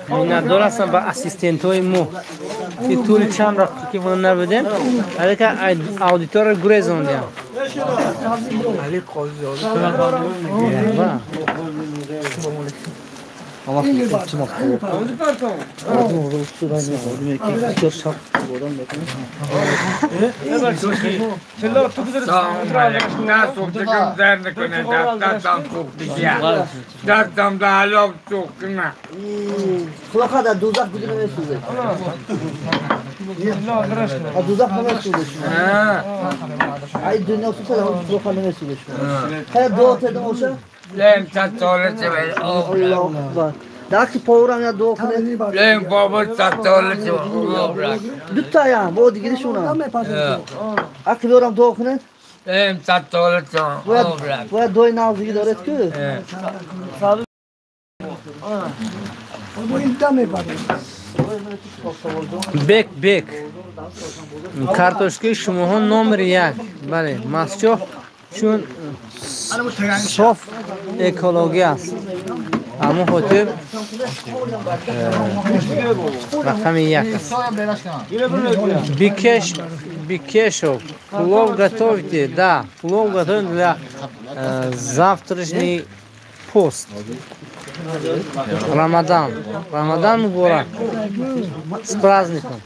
миннатдор ҳастам ба ассистентҳои мо ки тӯли чанд вақт ки мо набудем, аллакай аудиторро гурезондем. نه سوختگم در نکنه دستم سوختگیه دستم در علاق سوخته نه خدا در دوزخ بودی نمیسوزه از دوزخ نمیسوزه ای دنیا سوزه دوزخ نمیسوزه خیلی دعا تدم باشه لیم صد ساله چه الله اکبر داخل پاورم یا دعا کنه لیم بابا صد ساله چه دو تا یا با دیگرشونم اکی بیارم دعا کنه لیم صد ساله چه باید دعای نازگی دارد که бек бек картошкаи шумоҳо номери як. Бале, Мастчоҳ чун соф экологӣ аст, ҳамон хотир рақами як аст. Бикеш Бикешов, плов готовите? Да, плов готовим для завтрашний пост. Рамадан. Рамадан муборак. С праздником.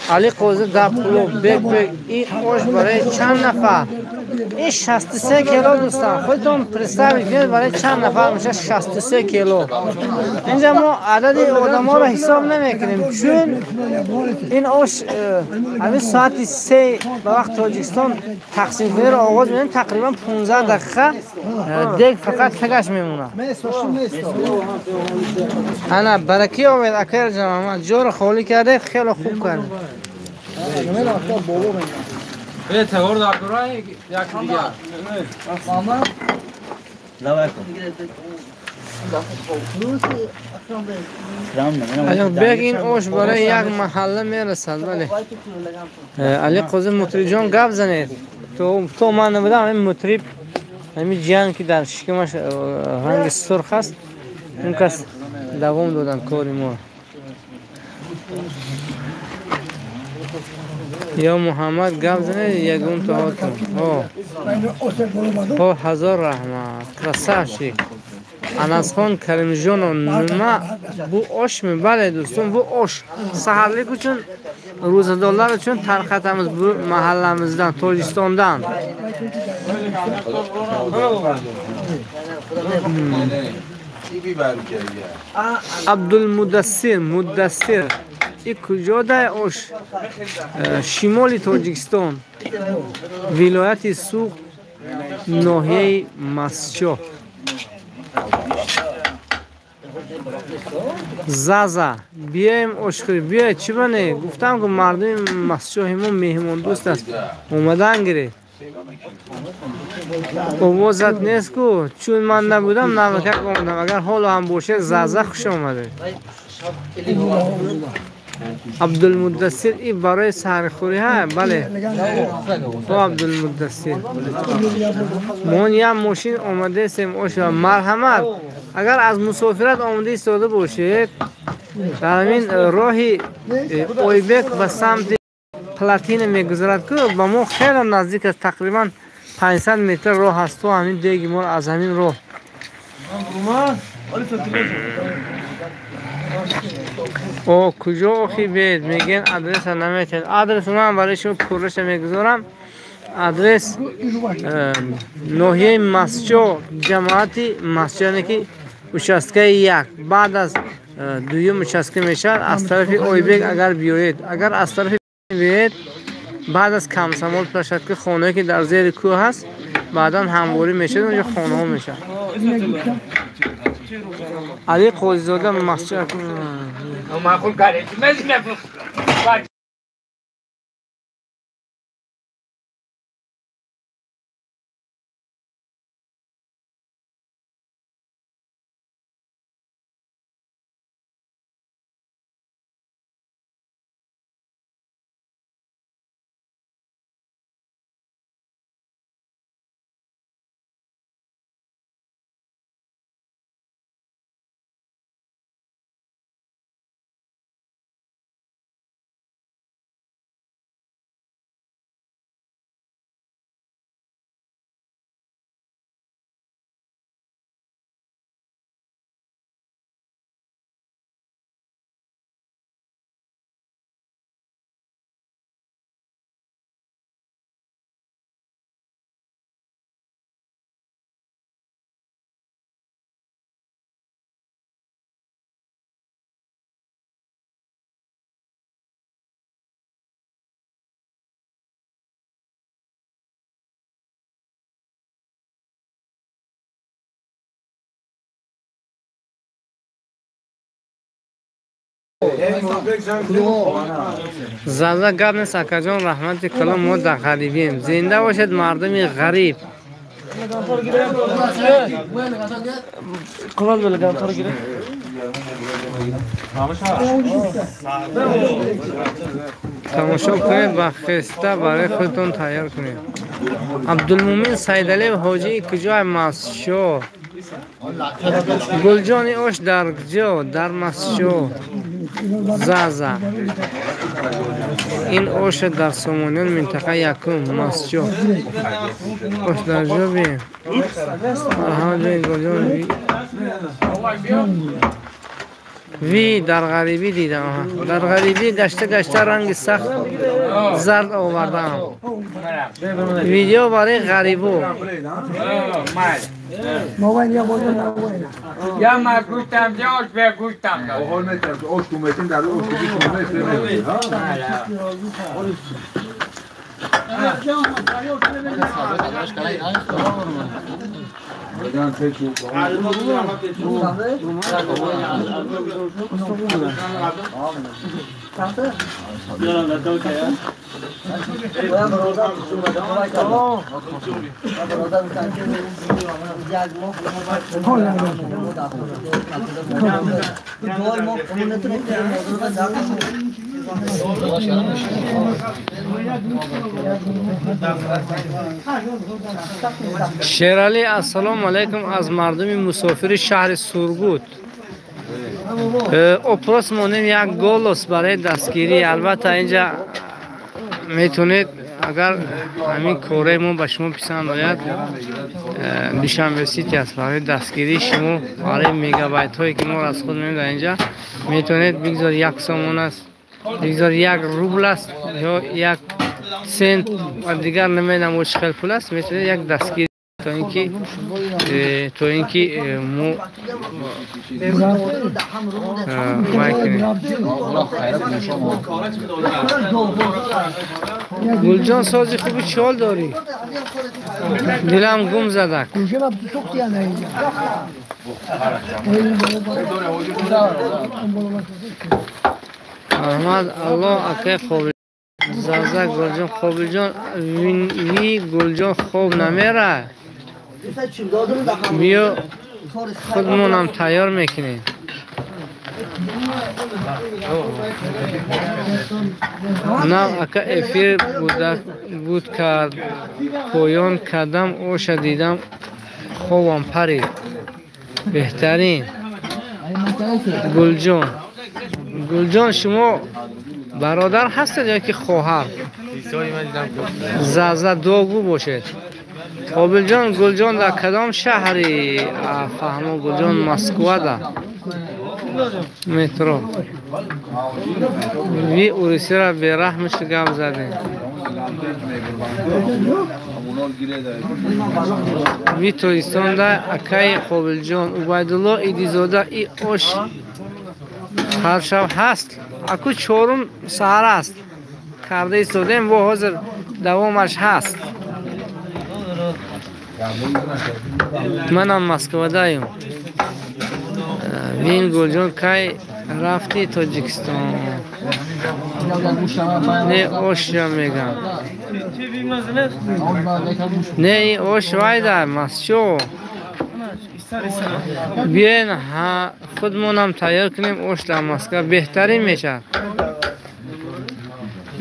Али Қозӣ да плов бек бек ин ош барои чанд нафар? Ин 63 кило дӯстан. Худтон представить кунед барои чанд нафар мешавад 63 кило. Инҷа мо адади одаморо ҳисоб намекунем, чун ин ош ҳамин соати 3 ба вақти Тоҷикистон тақсимкуниро оғоз менем, тақрибан 15 дақиқа дег фақат тагаш мемонад. Ана баракӣ омед акаи ҷамоат, ҷоро холӣ кардед, хеле хуб кардед. تغور در کنار یک دیگر. Бег ин ош барои як маҳалла мерасад. Бале Али Қозӣ Мутриб ҷон, гап занед. То ман набудам, ҳамин мутриб, ҳамин ҷиян ки дар шикамаш ранги сурх аст, он кас давом доданд кори мо. Ё Муҳаммад, гап занед ягон тоҳотон. О, ҳазор раҳмат, красавчик. Анасхон Каримҷонов, нима бу ошми? Бале дӯстон, бу ош саҳарлик uchun, рӯзадорlar uchun tarqatamiz bu mahallamizdan, Tojikistondan. Абдулмудассир, Муддассир, и куҷодай ош? Шимоли Тоҷикистон, вилояти Суғд, ноҳияи Масчоҳ. Заза, биёем ошхӯрӣ, биёед, чӣ бане? Гуфтам ки мардуми Масчоҳи мо меҳмондӯст аст, омадан гиред. Овозат нест ку, чун ман набудам, навакак омадам. Агар ҳоло ҳам бошед, Заза, хуш омадед. Абдулмуддассир, и барои саҳархӯрӣ ҳа? Бале, о Абдулмуддассир, мон як мошин омадаистем оша. Марҳамат, агар аз мусофират омода истода бошед, дар ҳамин роҳи Ойбек ба самти Платина мегузарад ку, ба мо хеле наздик аст, тақрибан 500 метр роҳ аст то ҳамин деги мо. Аз ҳамин роҳ о куҷо охи бед мегӯянд, адреса наметиҳед. Адреса ман барои шумо пурраша мегузорам. Адрес ноҳияи Масчо, ҷамоати Масчо, яъне ки участкаи як, баъд аз дуюм участка мешавад. Аз тарафи Ойбек агар биёед, агар аз тарафи биёед, баъд аз Комсомол площадка, хонае ки дар зери кӯҳ ҳаст, баъдан ҳамворӣ мешавад, онҷо хонаҳо мешавад. Али Қозизода, Масчо. Заза, гап нест, акаҷон, раҳмати калом, мо дар ғарибием. Зинда бошед мардуми ғариб. Тамошо кунед ва хеста барои худтон тайёр кунед. Абдулмумин Сайдалиев, ҳоҷии куҷои Масчо? Гулҷони, ош дар куҷо? Дар Масчо. Заза, ин оша дар Сомониён, минтақа якум, Масчо. Ош дар ҷо бием. Марҳамат, биёед, Гулҷон. Ви дар ғарибӣ дидам, дар ғарибӣ гашта гашта ранги сахт зард овардаам. Видео барои ғарибо. Я ма гӯштам, ош бе гӯштам. Ош куметин дар ош куметин. Шерали, ассалому алайкум, аз мардуми мусофири шаҳри Сургут. Опрос монем як голос барои дастгирӣ. Албатта инҷа метавонед, агар ҳамин кораи мо ба шумо писанд ояд, Душанбе Сити аст барои дастгирии шумо, барои мегабайтҳое ки мо расход мекунем дар инҷа, метавонед бигзор 1 сомон аст, бигзор 1 рубл аст ё 1 сент ва дигар намедонам чӣ хел пул аст, метавонед як дастгирӣ то инки мо вай кунем. Гулҷон, сози хуби чол дорӣ? Дилам гум задак. Аҳмад Аллоҳ акай қобил заза Гулҷон, Қобилҷон, ви Гулҷон хоб намера. Биё худмонам тайёр мекунем. На ака эфир буд кард, поён кардам, оша дидам, хобам парид. Беҳтарин. Гулҷон, Гулҷон, шумо бародар ҳастед ё ки хоҳар? Заза дуогӯ бошед. Қобилҷон, Гулҷон дар кадом шаҳри? Фаҳмо Гулҷон Москвада. Метро. Ви урусиро бераҳмиш гап задем. Ви Тоҷикистонда акаи Қобилҷон Убайдулло Идизода и ош ҳар шаб ҳаст. Аку чорум саҳар аст. Карда истодем, бо ҳозир давомаш ҳаст. Манам Москвадаем. Вин Гулҷон кай рафти Тоҷикистон? Не оша мегам. Не ош вайда масчо. Биёен худмонам тайёр кунем, ош дар Москва беҳтарин мешавад.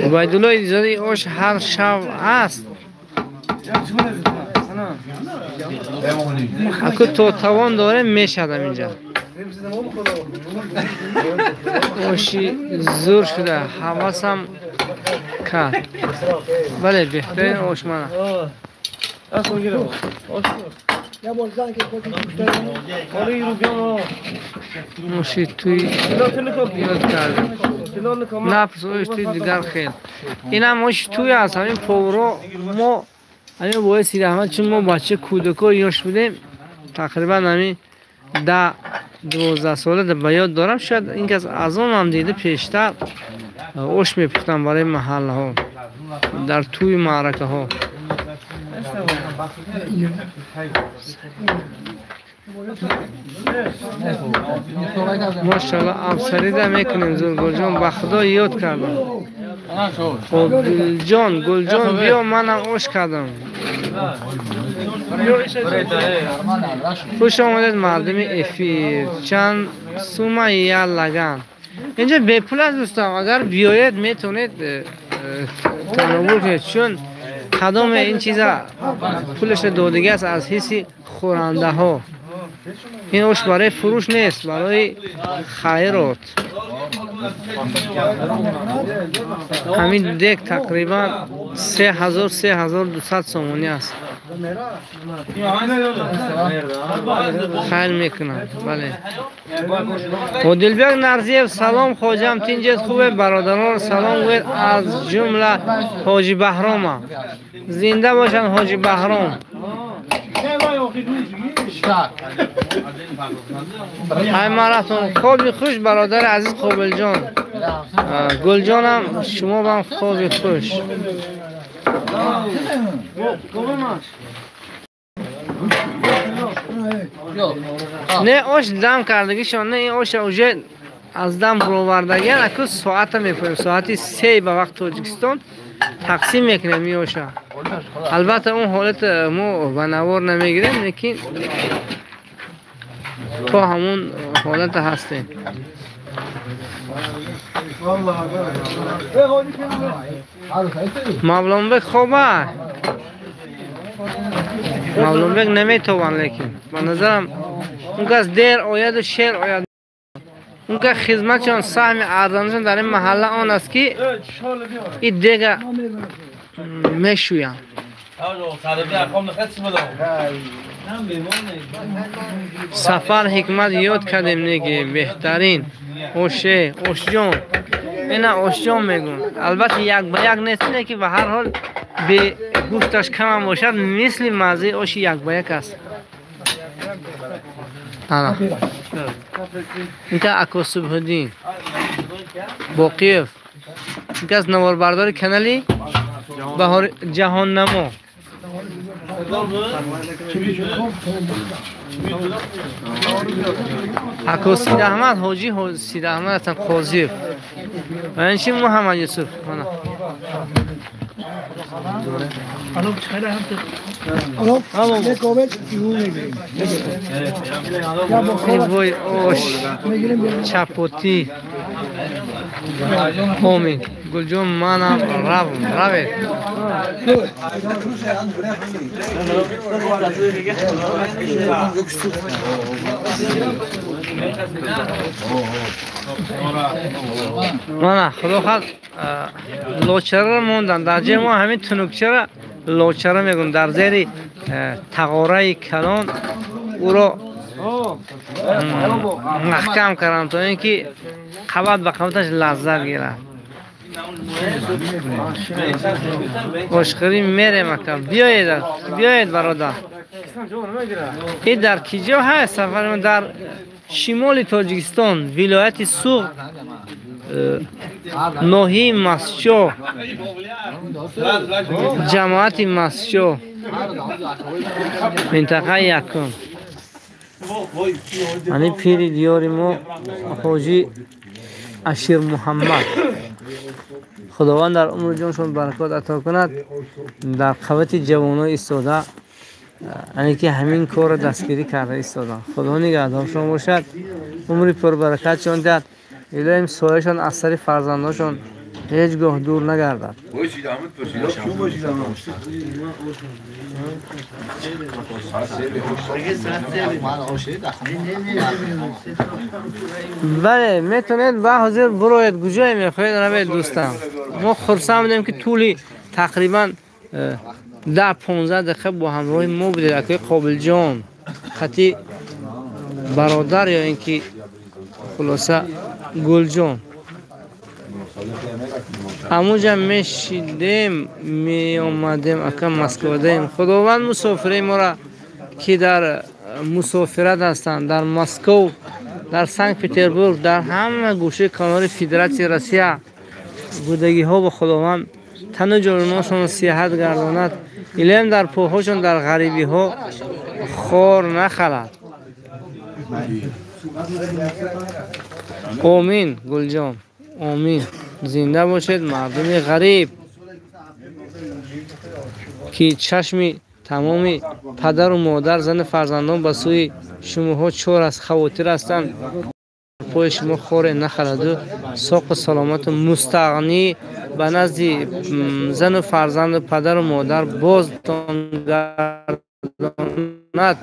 Убайдулло Идизода ош ҳар шаб аст. Аку то тавон дорем мешавад инҷа. Оши зур шуда, ҳавасам кард. Бале, беҳтарин ош мана. Оши туй ёд кардем. Нафс ош туй дигар хел. Инам ош туй аст, ҳамин повро мо ҳамин боиси раҳмат, чун мо бача кӯдако ёш будем, тақрибан ҳамин 10-12 сола ба ёд дорам, шояд ин кас аз он ҳам дида пештар ош мепухтам барои маҳаллаҳо, дар тӯи маъракаҳо. Мошалло, афсарида мекунем Зургулҷон, ба Худо ёд кардам. Қобилҷон, Гулҷон, биё манам ош кардам. Хуш омадед мардуми эфир. Чанд сума я лаган. Инҷа бепул аст дӯстам, агар биёед метавонед тановул кунед, чун кадоме ин чиза пулашро додагӣ аст аз ҳисси хӯрандаҳо. Ин ош барои фурӯш нест, барои хайрот. Ҳамин дек тақрибан 3000-3200 сомонӣ аст. Хайр мекунам, бале. Одилбек Нарзиев, салом хоҷам, тинҷет хубе, бародарон салом гӯед, аз ҷумла ҳоҷи Баҳрома. Зинда бошанд ҳоҷи Баҳром. Ай маратон, хоби хуш бародари азиз Қобилҷон. Гулҷонам, шумо бам хоби хуш. Не ош дам кардагишон, не ин оша уже аз дам баровардагиан, аку соата мепоем, соати 3 ба вақт Тоҷикистон тақсим мекунем ин оша. Албатта он ҳолат мо ба навор намегирем, лекин то ҳамон ҳолат ҳастем. Мавлонбек хоба. Мавлонбек наметавон, лекин ба назарам он кас дер ояду шер ояд. Он ка хизматшон саҳми арзанашон дар ин маҳалла он аст ки ин дега мешӯянд. Сафар Ҳикмат ёд кардем неги беҳтарин оше ошҷон. Ина ошҷон мегӯн. Албатта як ба як нест, не ки ба ҳар ҳол бе гӯшташ камам бошад, мисли маззаи оши як ба як аст. Ана. Инка ако Субҳуддин Боқиев. Инка аз наворбардори канали Баҳор Ҷаҳоннамо. Ако Сидаҳмад ҳоҷи Сидаҳмад ҳастанд Қозиев. Ва ин чи Муҳаммад Юсуф. Мана. Вой ош чапотӣ. Омин. Гулҷон манам равм равед. Мана худо хоҳад лочараро мондан. Дар ҷои мо ҳамин тунукчара лочара мегӯем. Дар зери тағораи калон ӯро маҳкам кардам то ин ки қабат ба қабаташ лаззат гирад. Ошхӯрӣ мерем ака. Биёед, биёед бародар. Ин дар киҷо ҳаст сафари мо? Дар шимоли Тоҷикистон, вилояти Суғд, ноҳияи Масчо, ҷамоати Масчо, минтақаи якум. Ани пири диёри мо ҳоҷи Ашир Муҳаммад. Худованд дар умру ҷоншон баракот ато кунад. Дар қавати ҷавоно истода, ане ки ҳамин корро дастгирӣ карда истоданд. Худо нигаҳдоршон бошад, умри пурбаракатшон диҳад. Илоҳим сояшон аз сари фарзандошон ҳеҷ гоҳ дур нагардад. Бале, метавонед ба ҳозир бироед, куҷое мехоҳед равед дӯстам. Мо хурсанд будем ки тӯли тақрибан 10-15 дақиқа бо ҳамроҳи мо будед, акои Қобилҷон, хати бародар ё ин ки хулоса Гулҷон. Амуҷа мешидем, меомадем, ака Москвадаем. Худованд мусофири моро ки дар мусофират ҳастанд, дар Москов, дар Санкт-Петербург, дар ҳама гӯшаи канори Федератсияи Россия будагиҳо ба Худованд тану ҷононашон сиҳат гардонад. Илоҳим дар поҳошон дар ғарибиҳо хор нахалад. Омин Гулҷон, омин. Зинда бошед мардуми ғариб ки чашми тамоми падару модар, зану фарзандон ба сӯи шумоҳо чор аст, хавотир ҳастанд. Пои шумо хоре нахаладу соқу саломату мустағнӣ ба назди зану фарзанду падару модар бозтон гардонад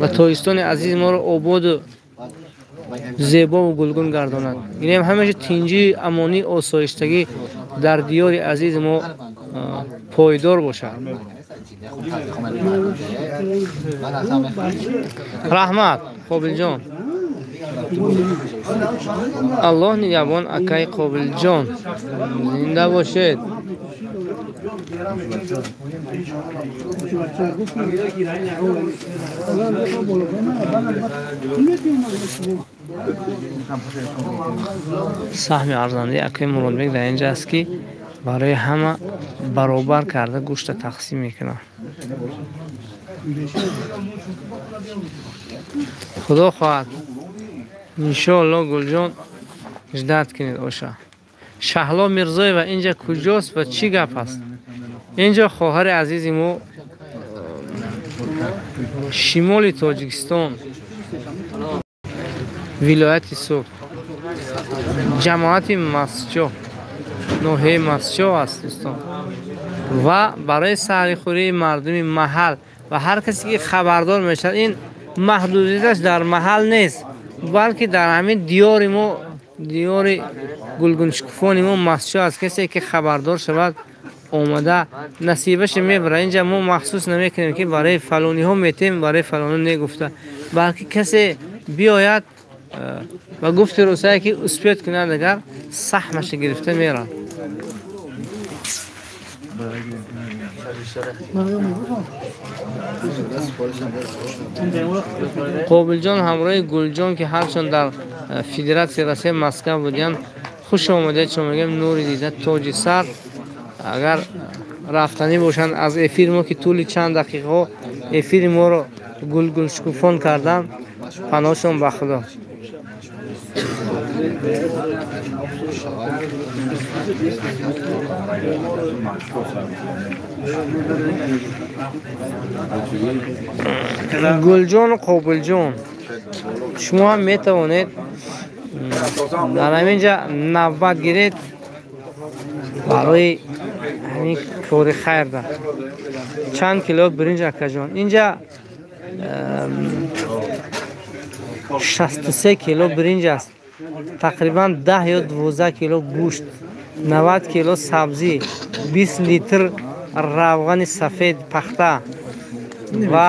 ва Тоҷикистони азизи моро ободу зебову гулгун гардонад. Инем ҳамеша тинҷӣ, амонӣ, осоиштагӣ дар диёри азизи мо пойдор бошад. Раҳмат Қобилҷон. Аллоҳ нигаҳбон акаи Қобилҷон. Зинда бошед. Саҳми арзандаи акаи Муродбек дар инҷа аст ки барои ҳама баробар карда гӯшта тақсим мекунад. Худо хоҳад иншоалло Гулҷон ждать кунед оша. Шаҳло Мирзоева инҷа куҷост ва чӣ гап аст? Инҷо хоҳари азизи мо шимоли Тоҷикистон, вилояти Суғд, ҷамоати Масҷо, ноҳияи Масҷо аст дӯстон. Ва барои саҳрихӯрии мардуми маҳал ва ҳар касе ки хабардор мешавад, ин маҳдудияташ дар маҳал нест, балки дар ҳамин диёри мо, диёри гулгуншукуфони мо Масҷо аст. Касе ки хабардор шавад омада насибаш мебарад. Инҷа мо махсус намекунем ки барои фалониҳо метем, барои фалониҳо негуфта, балки касе биёяд ва гуфти русая ки успеть кунад, агар саҳмаша гирифта мерад. Қобилҷон ҳамроҳи Гулҷон ки ҳарчанд дар Федератсияи Россия Москва буданд, хуш омадед шумо мегӯем, нури дида тоҷи сар. Агар рафтанӣ бошанд аз эфири мо ки тӯли чанд дақиқаҳо эфири моро гулгулшукуфон карданд, паноҳшон ба Худо. Гулҷону Қобилҷон, шумо ҳам метавонед дар ҳамин ҷа навбат гиред барои ҳамин кори хайр. Да чанд кило биринҷ акаҷон? Инҷа 63 кило биринҷ аст, тақрибан 10 ё 12 кило гӯшт, 90 кило сабзӣ, 20 литр равғани сафед пахта ва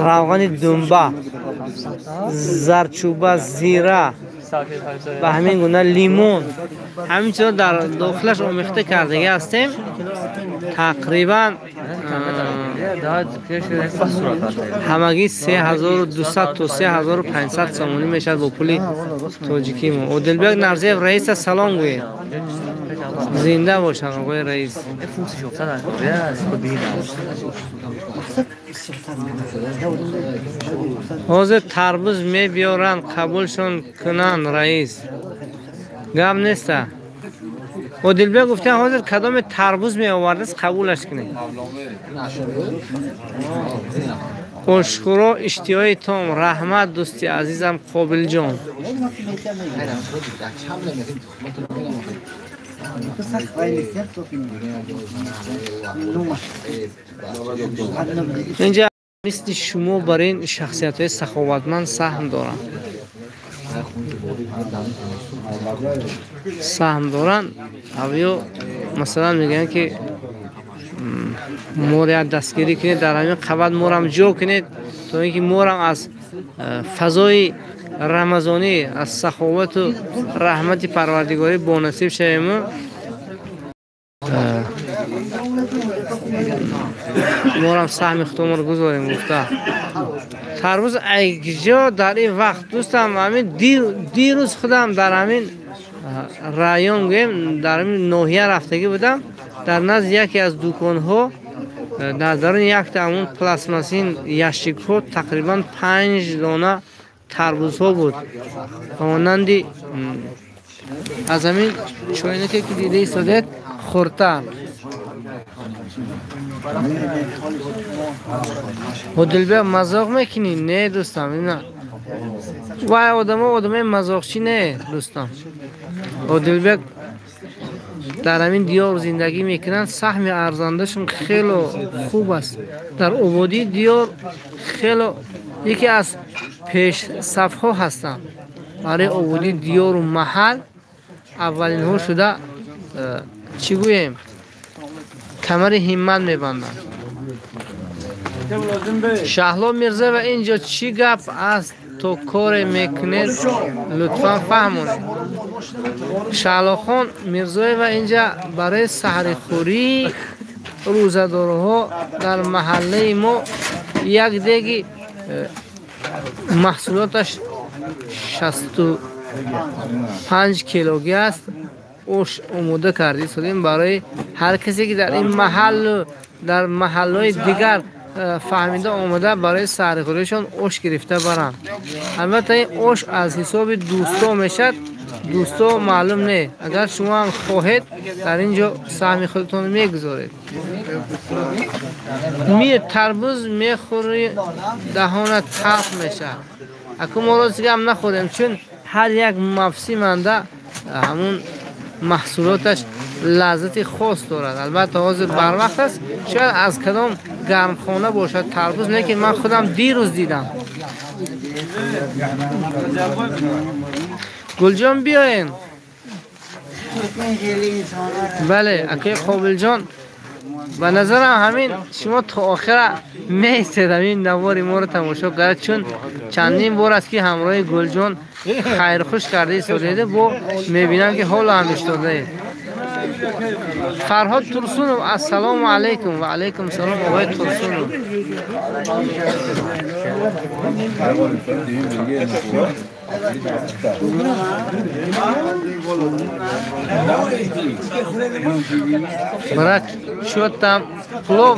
равғани думба, зарчӯба, зира ва ҳамин гуна лимон. Ҳамин чизо дар дохилаш омехта кардагӣ ҳастем. Тақрибан ҳамагӣ 3200 то 3500 сомонӣ мешавад бо пули тоҷикии мо. Одилбек Нарзиев раиса салом гӯед. Зинда бошанд оғои раис. Ҳозир тарбуз мебиёранд, қабулшон кунанд раис. Гап неста. Одилбек гуфтан ҳозир кадоме тарбуз меовардааст қабулаш кунед. Ошкоро иштиҳои том. Раҳмат дӯсти азизам Қобилҷон. Инҷа мисли шумо бар ин шахсиятҳои саховатманд саҳм доранд. Саҳм доранд. Авё масалан мегӯянд ки моро як дастгирӣ кунед, дар ҳамин қабат морам ҷо кунед, то ин ки морам аз фазои рамазонӣ, аз саховату раҳмати Парвардигорӣ бонасиб шавем. Морам саҳми худамонро гузорем гуфта. Тарбуз айгҷо дар ин вақт дӯстам, ҳамин дирӯз худам дар ҳамин район гӯем, дар ҳамин ноҳия рафтагӣ будам. Дар назди яке аз дуконҳо дар даруни якта ҳамун пластмассин ящикҳо тақрибан 5 дона тарбузҳо буд. Монанди аз ҳамин чойнаке ки дида истодед хурдтар. Одилбек мазоқ мекунӣ? Не дӯстам, ина вай одамо одамои мазоқчӣ не дӯстам. Одилбек дар ҳамин диёр зиндагӣ мекунанд, саҳми арзандашон хело хуб аст. Дар ободии диёр хело яке аз пешсафҳо ҳастанд. Барои ободии диёру маҳал аввалинҳо шуда чӣ гӯем, камари ҳиммат мебанданд. Шаҳло Мирзоева инҷо чӣ гап аст то коре мекунед, лутфан фаҳмонед. Шаҳлохон Мирзоева инҷа барои саҳрихӯрии рӯзадорҳо дар маҳаллаи мо як деги маҳсулоташ 65 килогӣ аст, ош омода карда истодем барои ҳар касе ки дар ин маҳаллу дар маҳаллҳои дигар фаҳмида омода барои саҳрихӯришон ош гирифта баранд. Албатта ин ош аз ҳисоби дӯсто мешавад, дӯсто маълум не. Агар шумо ҳам хоҳед дар ин ҷо саҳми худатон мегузоред. Мир тарбуз мехӯри, даҳонат талх мешавад. Аку мо рост гап нахӯрем, чун ҳар як мавсиманда ҳамун маҳсулоташ лаззати хос дорад. Албатта ҳозир барвақт аст, шояд аз кадом гармхона бошад тарбуз, лекин ман худам дирӯз дидам. Гулҷон биёен. Бале, акои Қобилҷон, ба назарам ҳамин шумо то охира меистед ҳамин навори моро тамошо кард, чун чандин бор аст ки ҳамроҳи Гулҷон хайрхуш карда истодаед, бо мебинам ки ҳоло ҳам истодаед. Фарҳод Турсунов, ассалому алайкум. Ва алайкум салом, оғои Турсунов. Брат, что там? Плов?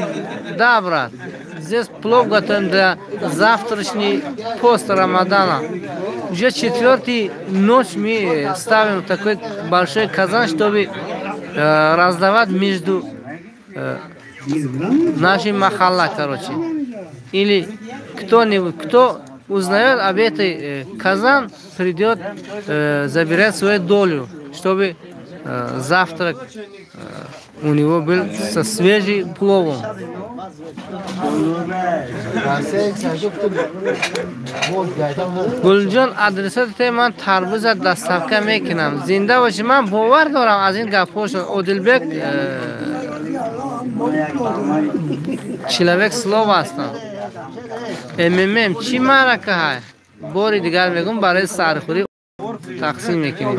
Да, брат. Здесь плов готовим для завтрашней пост Рамадана. Уже четвертый ночь мы ставим такой большой казан, чтобы раздавать между нашей махалла, короче. Или кто-нибудь, кто узнает об этой казан, придет забирать свою долю, чтобы завтрак у него был со свежим пловом. Гулҷон, адресат ман тарбуза доставка мекунам. Зинда бошӣ, ман бовар дорам аз ин гапҳошон. Одилбек человек слова ҳастанд. МММ чӣ маърака ҳай? Бори дигар мегӯм, барои сархӯрӣ тақсим мекунем.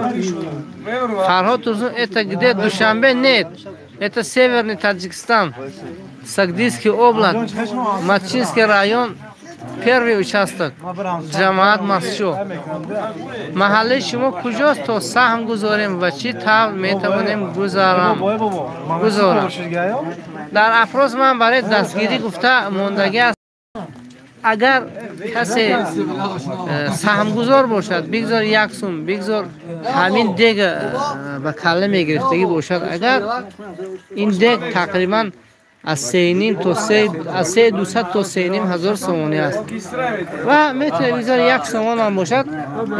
Фарҳод Турсун, это где? Душанбе? Нет, это северный Таджикистан, Сагдийский область, Мачинский район, первый участок, ҷамоат Масчо. Маҳаллаи шумо куҷост то саҳм гузорем ва чӣ тавр метавонем гузорам? Дар афроз ман барои дастгирӣ гуфта мондагӣ аст. Агар касе саҳмгузор бошад, бигзор як сум, бигзор ҳамин дег ба калла мегирифтагӣ бошад. Агар ин дег тақрибан аз 3,5 то 3,200 то 3,5 ҳазор сомонӣ аст ва метавонед бигзор як сомон ҳам бошад.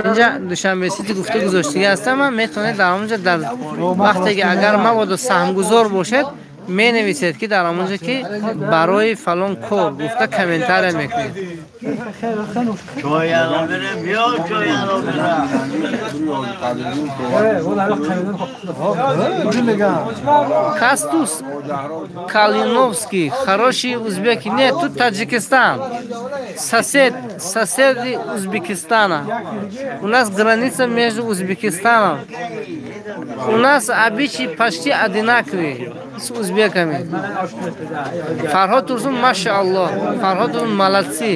Инҷа Душанбе Сити гуфта гузоштагӣ ҳастам, ман метавонед дар онҷа дар вақте ки агар мабодо саҳмгузор бошед, менависед ки дар онҷа ки барои фалон кор гуфта комментария мекунед. Кастус Калиновский, хороший узбеки. Нет, тут Таджикистан. Соседи Узбекистана. У нас граница между Узбекистаном. У нас обычаи почти одинаковые с узбеками. Фарҳод Турсун, машааллоҳ. Фарҳод Турсун, молодцы.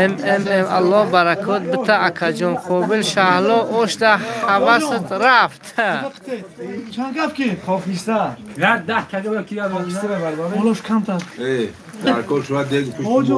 МММ, Аллоҳ баракот бита акаҷон. Қобил Шаҳло, ошда ҳавасат рафт. Чанд гап ки? Хокиста. 10 кага ки хокиста бардорем. Олош камтар. Дар кор шуд дег пушт.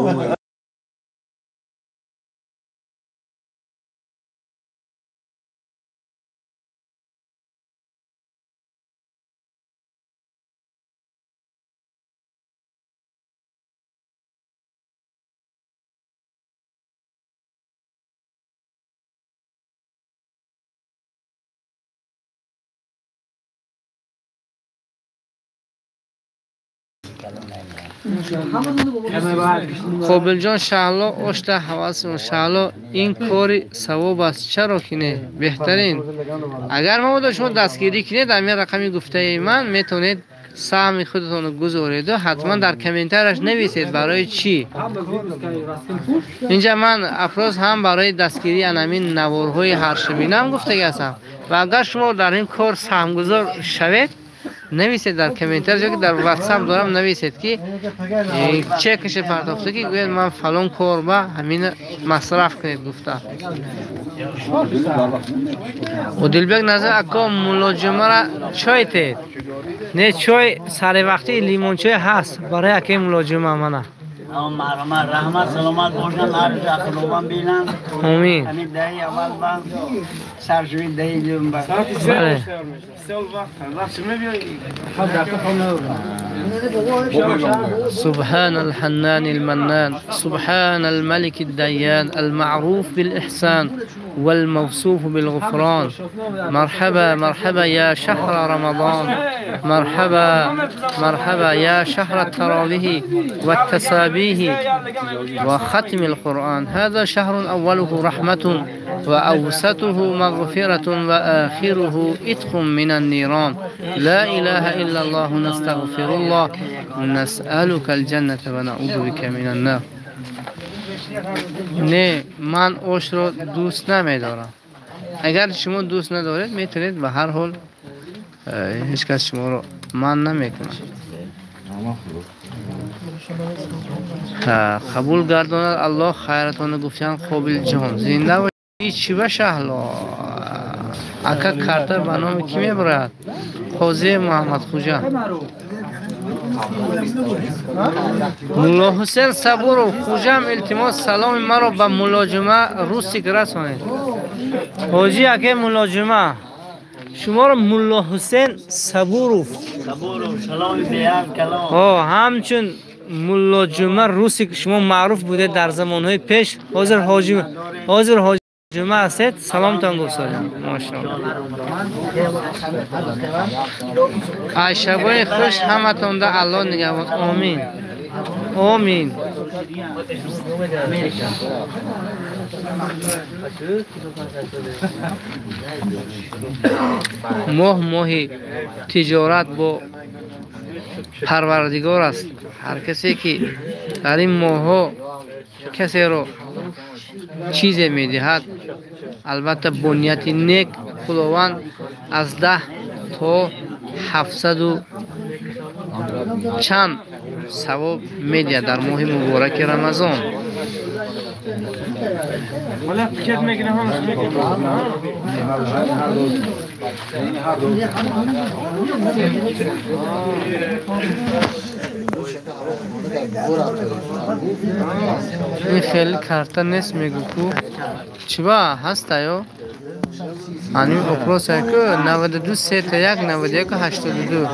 Қобилҷон Шаҳло, ошта ҳавас Шаҳло, ин кори савоб аст, чаро ки не? Беҳтарин. Агар мабодо шумо дастгирӣ кунед, ҳамин рақами гуфтаи ман метавонед саҳми худатонро гузореду ҳатман дар комментарияш нависед барои чӣ. Инҷа ман афроз ҳам барои дастгирии анамин наворҳои ҳаршабинам гуфтагӣ ҳастам ва агар шумо дар ин кор саҳмгузор шавед, Нависед дар комментария, ки дар WhatsApp дорам, нависед ки чекаше партофта, ки гӯяд ман фалон кор ба ҳамина масраф кунед гуфта. Одилбек Назар ака, мулоҷимара чой тед? Не, чой саривақтӣ лимончой ҳаст барои акаи мулоҷима мана. Раҳмат, саломат бошанд, ҳар ҷо худованд бинанд. Омин. Ҳамин даҳи аввал ба саршӯи даҳи дуюм ба. Бале. سبحان الحنان المنان، سبحان الملك الديان المعروف بالإحسان والموصوف بالغفران. مرحبا مرحبا يا شهر رمضان، مرحبا مرحبا يا شهر التراويح والتسابيح وختم القرآن. هذا شهر أوله رحمة وأوسطه مغفرة وآخره إتق من النيران. لا إله إلا الله، نستغفر الله، نسألك الجنة ونعوذ بك من النار. Не, ман ошро дӯст намедорам. Агар шумо дӯст надоред, метавонед, ба ҳар ҳол ҳеҷ кас шуморо ман намекунад. Қабул гардонад Аллоҳ хайратонро, гуфтан Қобилҷон. Зинда бошӣ. Чӣ ба Шаҳло ака, карта ба номи кӣ мебарад? Қозӣ Муҳаммадхуҷа. Мулло Ҳусен Сабуров, Хуҷам, илтимос, саломи маро ба мулоҷима Русик расонед. Ҳоҷӣ аке мулоҷима, шуморо Мулло Ҳусен Сабуров ҳамчун муллоҷума Русик шумо маъруф будед дар замонҳои пеш. Ҳозир ҳоҷи, ҳозир ҳоҷи ҷумъа ҳастед, саломтон гуфтодам. Машоаллоҳ. Ай шабои хуш ҳаматонда, Аллоҳ нигаҳбон. Омин. Омин. Моҳ моҳи тиҷорат бо Парвардигор аст. Ҳар касе ки дар ин моҳҳо касеро чизе медиҳад, албатта бо нияти нек, Худованд аз 10 то 700 чанд савоб медиҳад дар моҳи мубораки Рамазон. Ин хеле карта нест, мегӯ ку чиба ҳастаё? Анин опроса ку 92 3 1 91 82.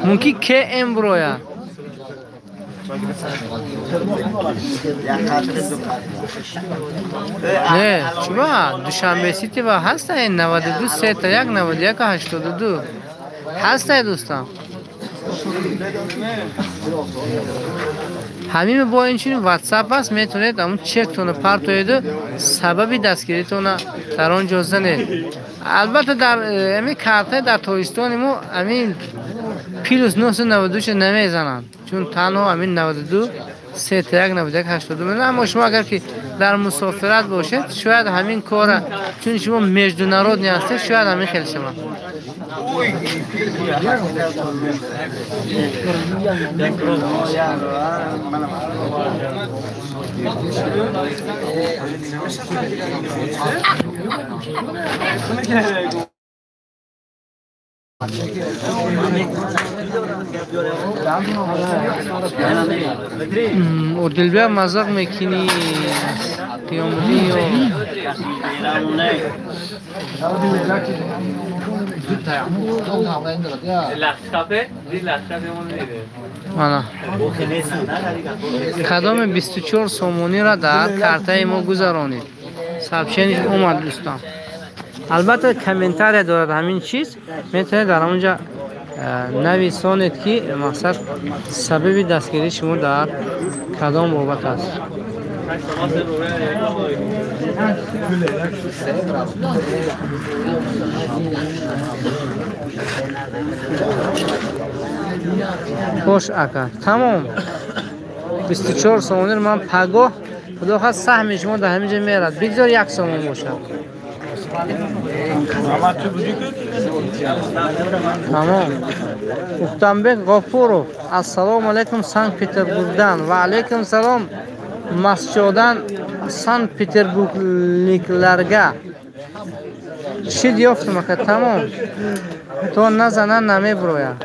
Мумкин КМ броя. Не, чиба Душанбе Сити ба ҳастае 92 3 1 91 82 ҳастае, дӯстон. Ҳамин бо инчунин WhatsApp аст, метавонед ҳамун чектонро партоеду сабаби дастгиритонро дар он ҷо занед. Албатта дар ҳамин карта дар Тоҷикистони мо ҳамин плюс 992 намезананд, чун танҳо ҳамин 92 3 1 91 82 мезананд. Аммо шумо агар ки дар мусофират бошед, шояд ҳамин кора, чун шумо международный ҳастед, шояд ҳамин хел шавад. Одилбек мазақ мекунӣ қиёмуддин ё мана кадоме 24 сомониро дар картаи мо гузаронед? Сообщение омад, дӯстон. Албатта комментария дорад ҳамин чиз, метавонед дар ҳамонҷа нависонед ки мақсад сабаби дастгирии шумо дар кадом бобат аст. Бош ака, тамом. 24 сомониро ман пагоҳ, худо хоҳад, саҳми шумо дар ҳамин ҷо мерад. Бигзор як сомон бошад. Тамом. Ухтамбек Ғофуров, ассалому алайкум, Санкт-Петербургдан. Ва алайкум салом, Masjodan Санкт-Петербургliklarga. Шид ёфтум ака, тамом. То назана намеброяд.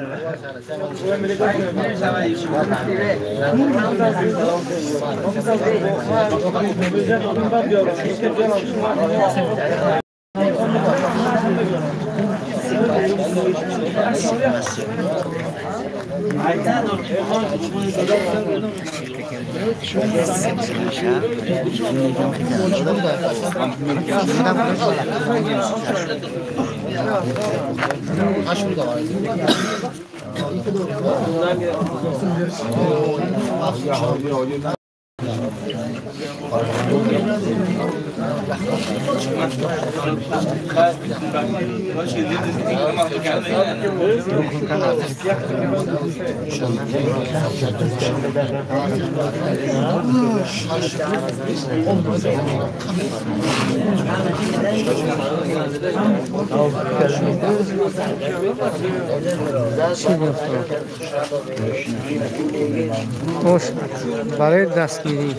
Барои дастгирӣ.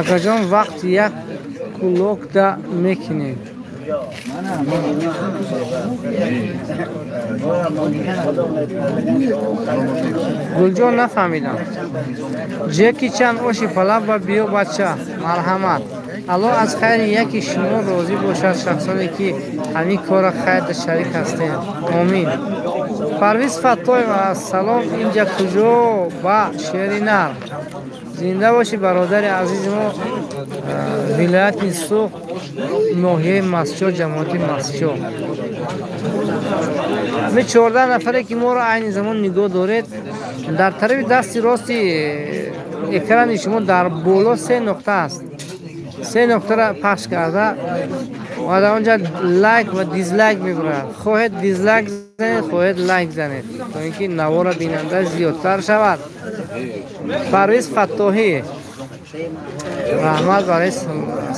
Акаҷон, вақт як кулокда мекунед. Гулҷон, нафаҳмидам. Ҷеки чанд оши палав ва биё бача, марҳамат. Аллоҳ аз хайри яки шумо розӣ бошад, шахсоне ки ҳамин корро хайрда шарик ҳастед. Омин. Парвиз Фаттоев, ассалом, инҷа куҷо ба шери нар? Зинда бошӣ бародари азизи мо, вилояти Суғд, ноҳияи Масҷо, ҷамоати Масҷо. Ми 14 нафаре ки моро айни замон нигоҳ доред, дар тарафи дасти рости экрани шумо дар боло се нуқта аст. Се нуқтаро пахш карда ва дар онҷа лайк ва дизлайк мебурад. Хоҳед дизлайк занед, хоҳед лайк занед, то ин ки навора бинанда зиёдтар шавад. Парвиз Фаттоҳӣ, раҳмат барои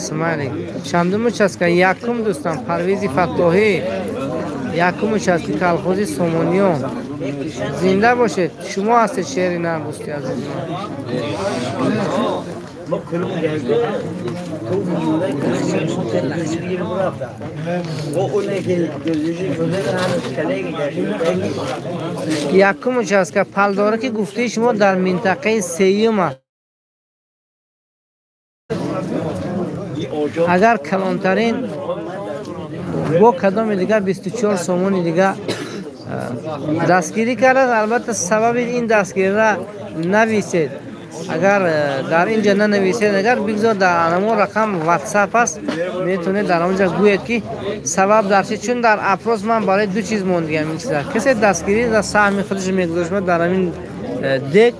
смайлик. Чандум участка? Якум дӯстам, Парвизи Фаттоҳӣ, якум участки колхози Сомониён. Зинда бошед, шумо ҳастед шери нар, дӯсти азизи ман. Якум участка палдора ки гуфтаи шумо дар минтақаи сеюм аст. Агар калонтарин бо кадоми дигар 24 сомони дигар дастгирӣ кардааст. Албатта сабаби ин дастгириро нависед. Агар дар инҷа нанависед, агар бигзор дар анамон рақам WhatsApp аст, метавонед дар онҷа гӯед ки сабаб дар чи, чун дар опрос ман барои ду чиз мондигам ин чиза. Касе дастгирӣ дар саҳми худаш мегузошт дар ҳамин дек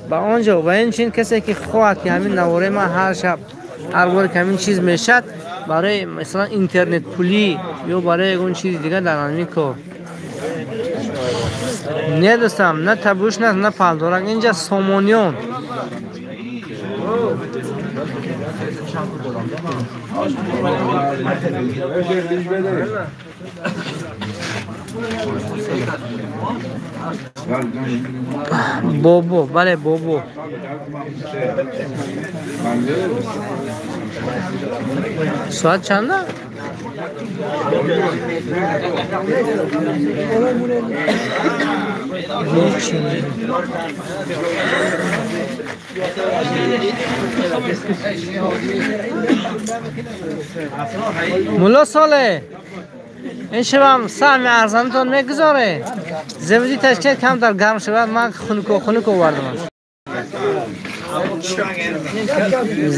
ба онҷо, ва инчунин касе ки хоҳад ки ҳамин навораи ман ҳар шаб ҳар боре ки ҳамин чиз мешад, барои масалан интернетпулӣ ё барои ягон чизи дигар дар ҳамин кор. Не дӯстам, на табуш наст, на палдорак, инҷа Сомониён. Бобо, бале бобо. Соат чанда? Мулло Солеҳ, ин шабам саҳми арзанатон мегузоре. Зевди ташкил камтар гарм шавад, ман хунуко хунук овардам.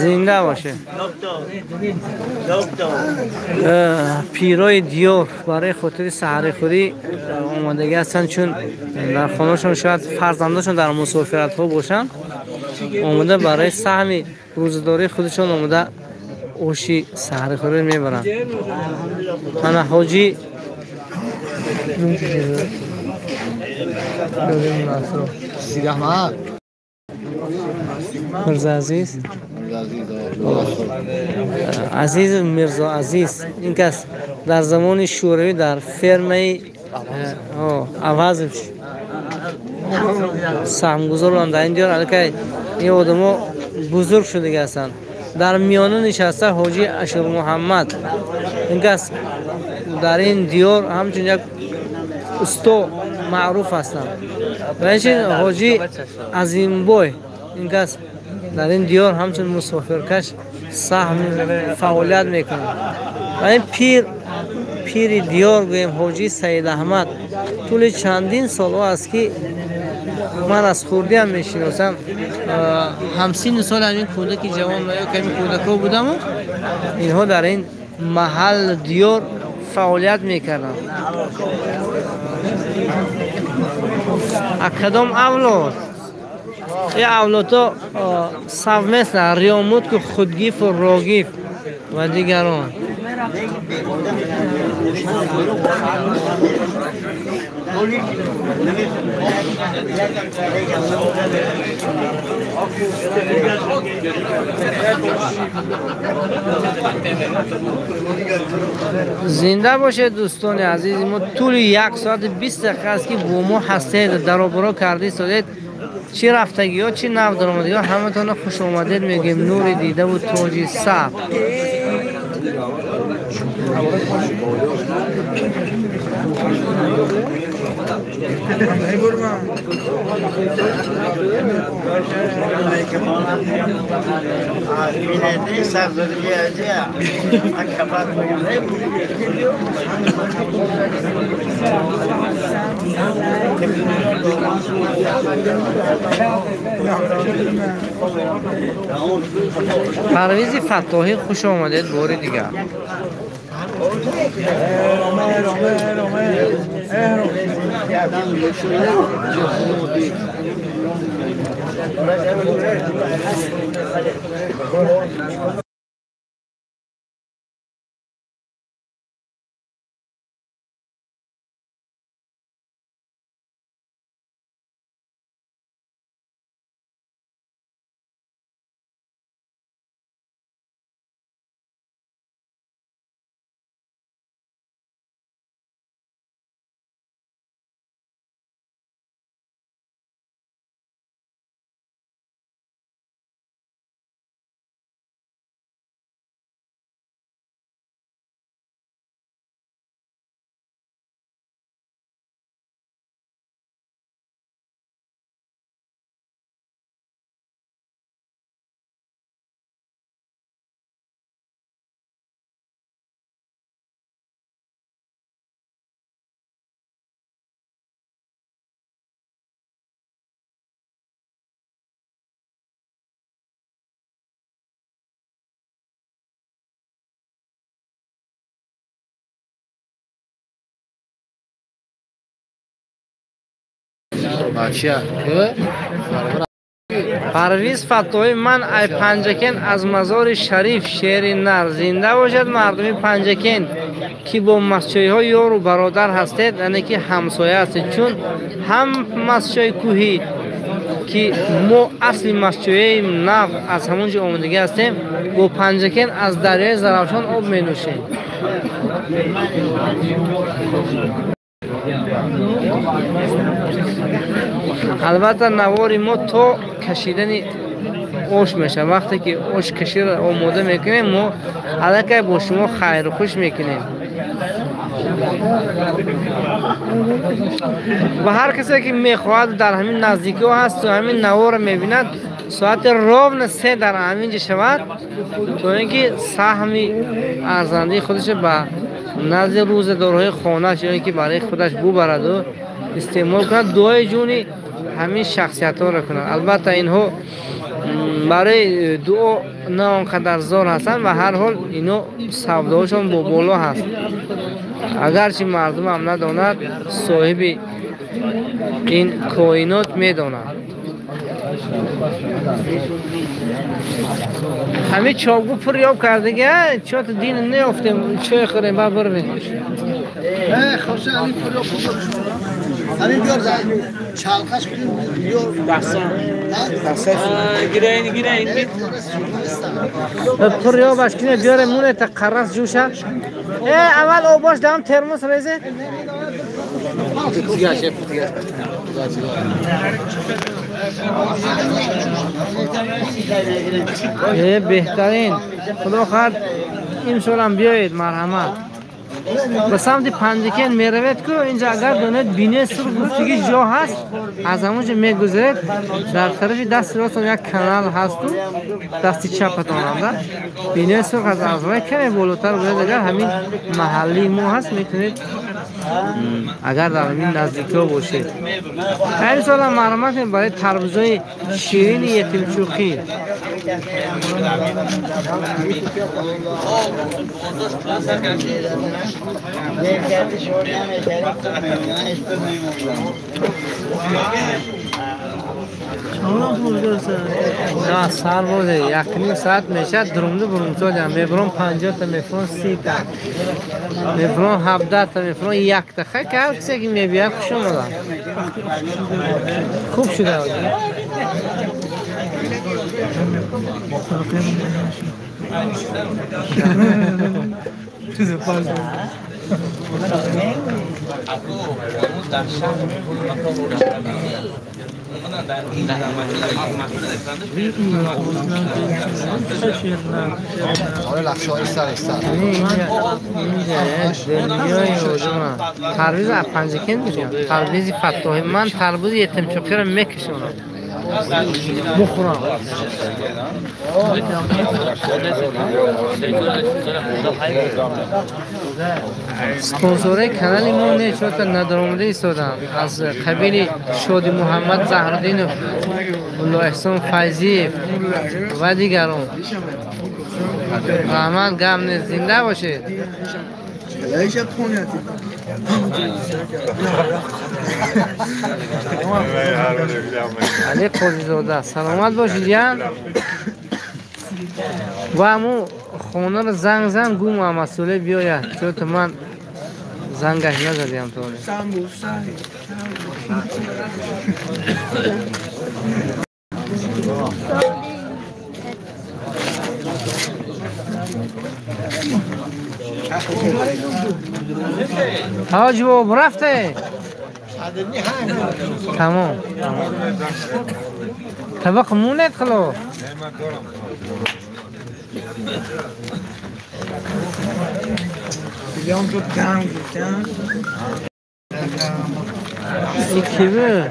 Зинда боше. Пирои диёр барои хотири саҳарихӯрӣ омодагӣ ҳастанд, чун дар хонашон шояд фарзандашон дар мусофиратҳо бошанд, омода барои саҳми рӯзадории худашон омода оши саҳарихӯрӣ мебаранд. Ана ҳоҷӣ Мирзо Азиз, Азиз Мирзо Азиз, ин кас дар замони Шӯравӣ дар фермаи Авазов саҳмгузор буданд. Дар ин диёр аллакай ин одамо бузург шудага ҳастанд. Дар миёна нишаста ҳоҷи Ашурмуҳаммад, ин кас дар ин диёр ҳамчун як усто маъруф ҳастанд. Ва инчунин ҳоҷи Азимбой, ин кас дар ин диёр ҳамчун мусофиркаш саҳм фаъолият мекунад. Ва ин пири диёр гӯем ҳоҷи Саид Аҳмад, тӯли чандин солҳо аст ки ман аз хурдиам мешиносам. Ҳамсинну соли ҳамин кӯдаки ҷавон ва ё ками кӯдакҳо будаму инҳо дар ин маҳал диёр фаъолият мекарданд. А кадом авлод? Ин авлодҳо совместно Риёмутку, Худгифу Рогиф ва дигарон. Зинда бошед дӯстони азизи мо. Тӯли 1 соати 20 дақиқа аст ки бо мо ҳастед, даробаро карда истодед. Чӣ рафтагиҳо, чӣ нав даромадагиҳо, ҳаматонро хуш омадед мегӯем. Нури дидаву тоҷи сар. Парвизи Фаттоҳӣ, хуш омадед бори дигар. Парвиз Фаттоҳӣ, ман ай Панҷакент аз мазори шариф шери нар. Зинда бошад мардуми Панҷакент ки бо масчоиҳо ёру бародар ҳастед, яъне ки ҳамсоя ҳастед, чун ҳам масчои кӯҳӣ ки мо асли масчоии нав аз ҳамон ҷо омадагӣ ҳастем, бо Панҷакент аз дарёи Зарафшон об менӯшем. Албатта навори мо то кашидани ош мешавад. Вақте ки ош каширо омода мекунем, мо аллакай бо шумо хайру хуш мекунем. Ва ҳар касе ки мехоҳад дар ҳамин наздикиҳо ҳасту ҳамин наворро мебинад, соати ровно 3 дар ҳамин ҷо шавад, то ин ки саҳми арзандаи худашро ба назди рӯзадорҳои хонааш ё ин ки барои худаш бубараду истеъмол кунад, дуои ҷуни ҳамин шахсиятҳоро кунад. Албатта инҳо барои дуо на он қадар зор ҳастанд ва ҳар ҳол ино савдоҳошон бо боло ҳаст. Агарчи мардумам надонад, соҳиби ин коинот медонад. Ҳамин чобгу пур ёб кардига, чото дин неёфтем, чой хӯрем, ба бирвем. Ҳамин биёр чалқаш кунем, биёр. Гирейн, гирейн. Пур ёбаш кине биёре муне та қаррас ҷӯша. Аввал обош дам термос резе. Беҳтарин. Худо хоҳад имсолам биёед, марҳамат. Ба самти Панҷакент меравед ку, инҷа агар донед бине сур гуфтагӣ ҷо ҳаст, аз ҳамонҷо мегузаред, дар тарафи дасти ростон як канал ҳасту, дасти чапатон ҳамда. Бине сурх аз вай каме болотар буред, агар ҳамин маҳаллии мо ҳаст, метавонед агар дар ҳамин наздикиҳо бошед. Ҳамин солам марҳамат кунед барои тарбузои ширини ятимчӯқӣ. На сар бозе, якним соат мешад, дурумду бурумсолям. Мебуром 50-та, мефуром 30-та, мефуром 17-та, мефуром 1-та. Хай ки ҳар кисе ки мебиёяд хуш омаданд. Хуб шуда. Тарбиз аз Панҷакент мегӯям. Тарбизи Фаттоҳӣ. Ман тарбузи ятимчӯқиро мекашонам. Бухӯрам. Спонсораи канали мо не чота надаромада истоданд. Аз қабили Шоди Муҳаммад Заҳруддинов, Муллоэҳсон Файзиев ва дигарон. Раҳмат, гам нест, зинда бошед. Али Қозизода, саломат бошед ян. Ва ҳамун хонаро занг зан, гӯ Муҳаммадсолеҳ биёяд. Чунки ман зангаш назадиам то ҳоле. Ҳоҷи бобо рафте? Тамом. Табақ монед хало. Ин ки буд?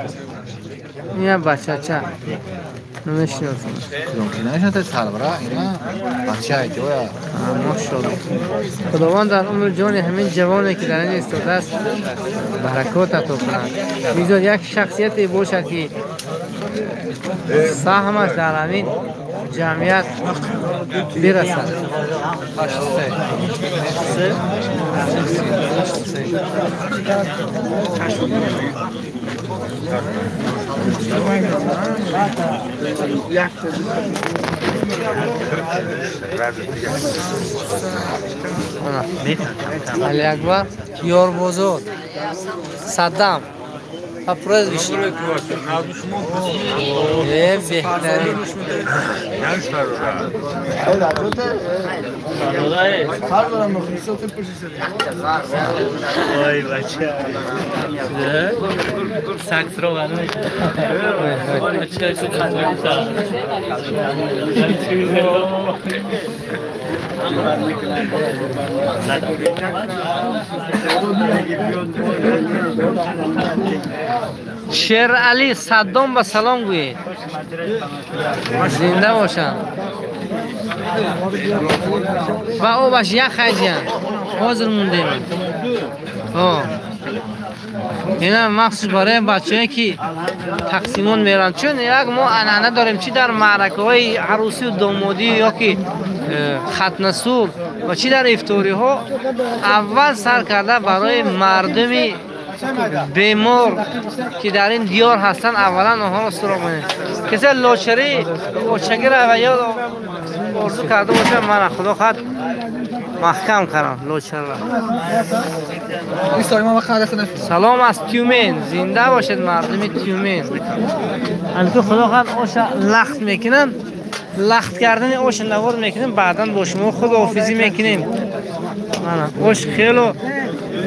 Ин як бачача. Намешиносам. Машолло. Худованд дар умри ҷони ҳамин ҷавоне ки дар ин истодааст баракот ато кунад. Бигзор як шахсияте бошад ки саҳмаш дар ҳамин ҷамъият бирасад. Али Акбар Ёрбозор Саддам по прозвищу. Беҳтарин. Шер Али Саддом ба салом гӯед. Зинда бошанд. Ва обаш як хайҷан. Ҳозир мондем. Ина махсус барои бачаҳое ки тақсимон меранд, чун як мо анъана дорем чи дар маъракаҳои арӯсию домодӣ ё ки хатнасур ва чи дар ифториҳо аввал сар карда барои мардуми бемор ки дар ин диёр ҳастанд, аввалан онҳоро суроғ менем. Касе лочари очагира ва ё орзу карда бошад, мана худо хоҳад маҳкам кардам лочарро. Салом аз Тюмен, зинда бошед мардуми Тюмен. Ҳамки худо хоҳад оша лахт мекунанд, лахт кардани оша навор мекунем, баъдан бо шумо худоҳофизӣ мекунем. Мана ош хело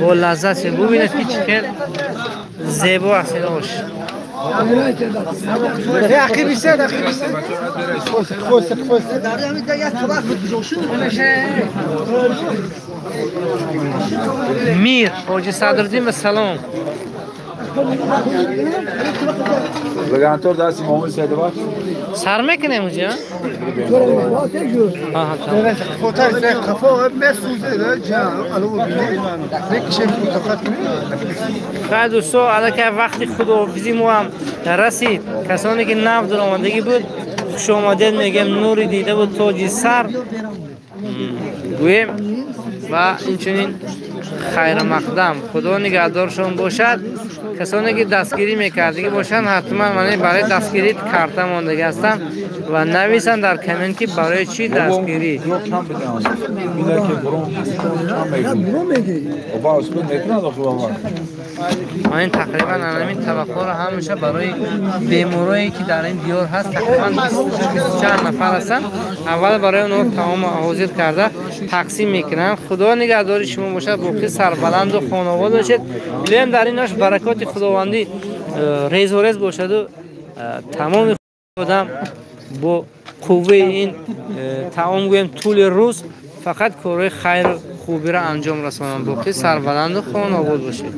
бо лаззат, бубинед ки чӣ хел зебо аст ин ош. Мир Ҳоҷи Садриддин ба салом. Сар мекунем уҷа? Хай дӯсто, аллакай вақти худоҳофизӣ мо ҳам расид. Касоне ки нав даромадагӣ буд, хушомадед мегӯем, нури дида буд тоҷи сар гӯем ва инчунин хайрмақдам. Худо нигаҳдоршон бошад. Касоне ки дастгирӣ мекардагӣ бошанд, ҳатман мана барои дастгирӣ карта мондагӣ ҳастанд ва нависанд дар коммент ки барои чӣ дастгирӣ. Ман тақрибан ҳамин табақҳоро ҳамеша барои беморое ки дар ин диёр ҳаст, тақрибан 24 нафар ҳастанд, аввал барои онҳо таом ҳозир карда тақсим мекунанд. Худо нигаҳдори шумо бошад, боқӣ сарбаланду хонавод бошед. Илоҳим дар ин ош баракоти худовандӣ резу рез бошаду тамоми одам бо қувваи ин таом гӯем тӯли рӯз фақат корҳои хайру хубиро анҷом расонанд. Боқӣ сарбаланду хонавод бошед.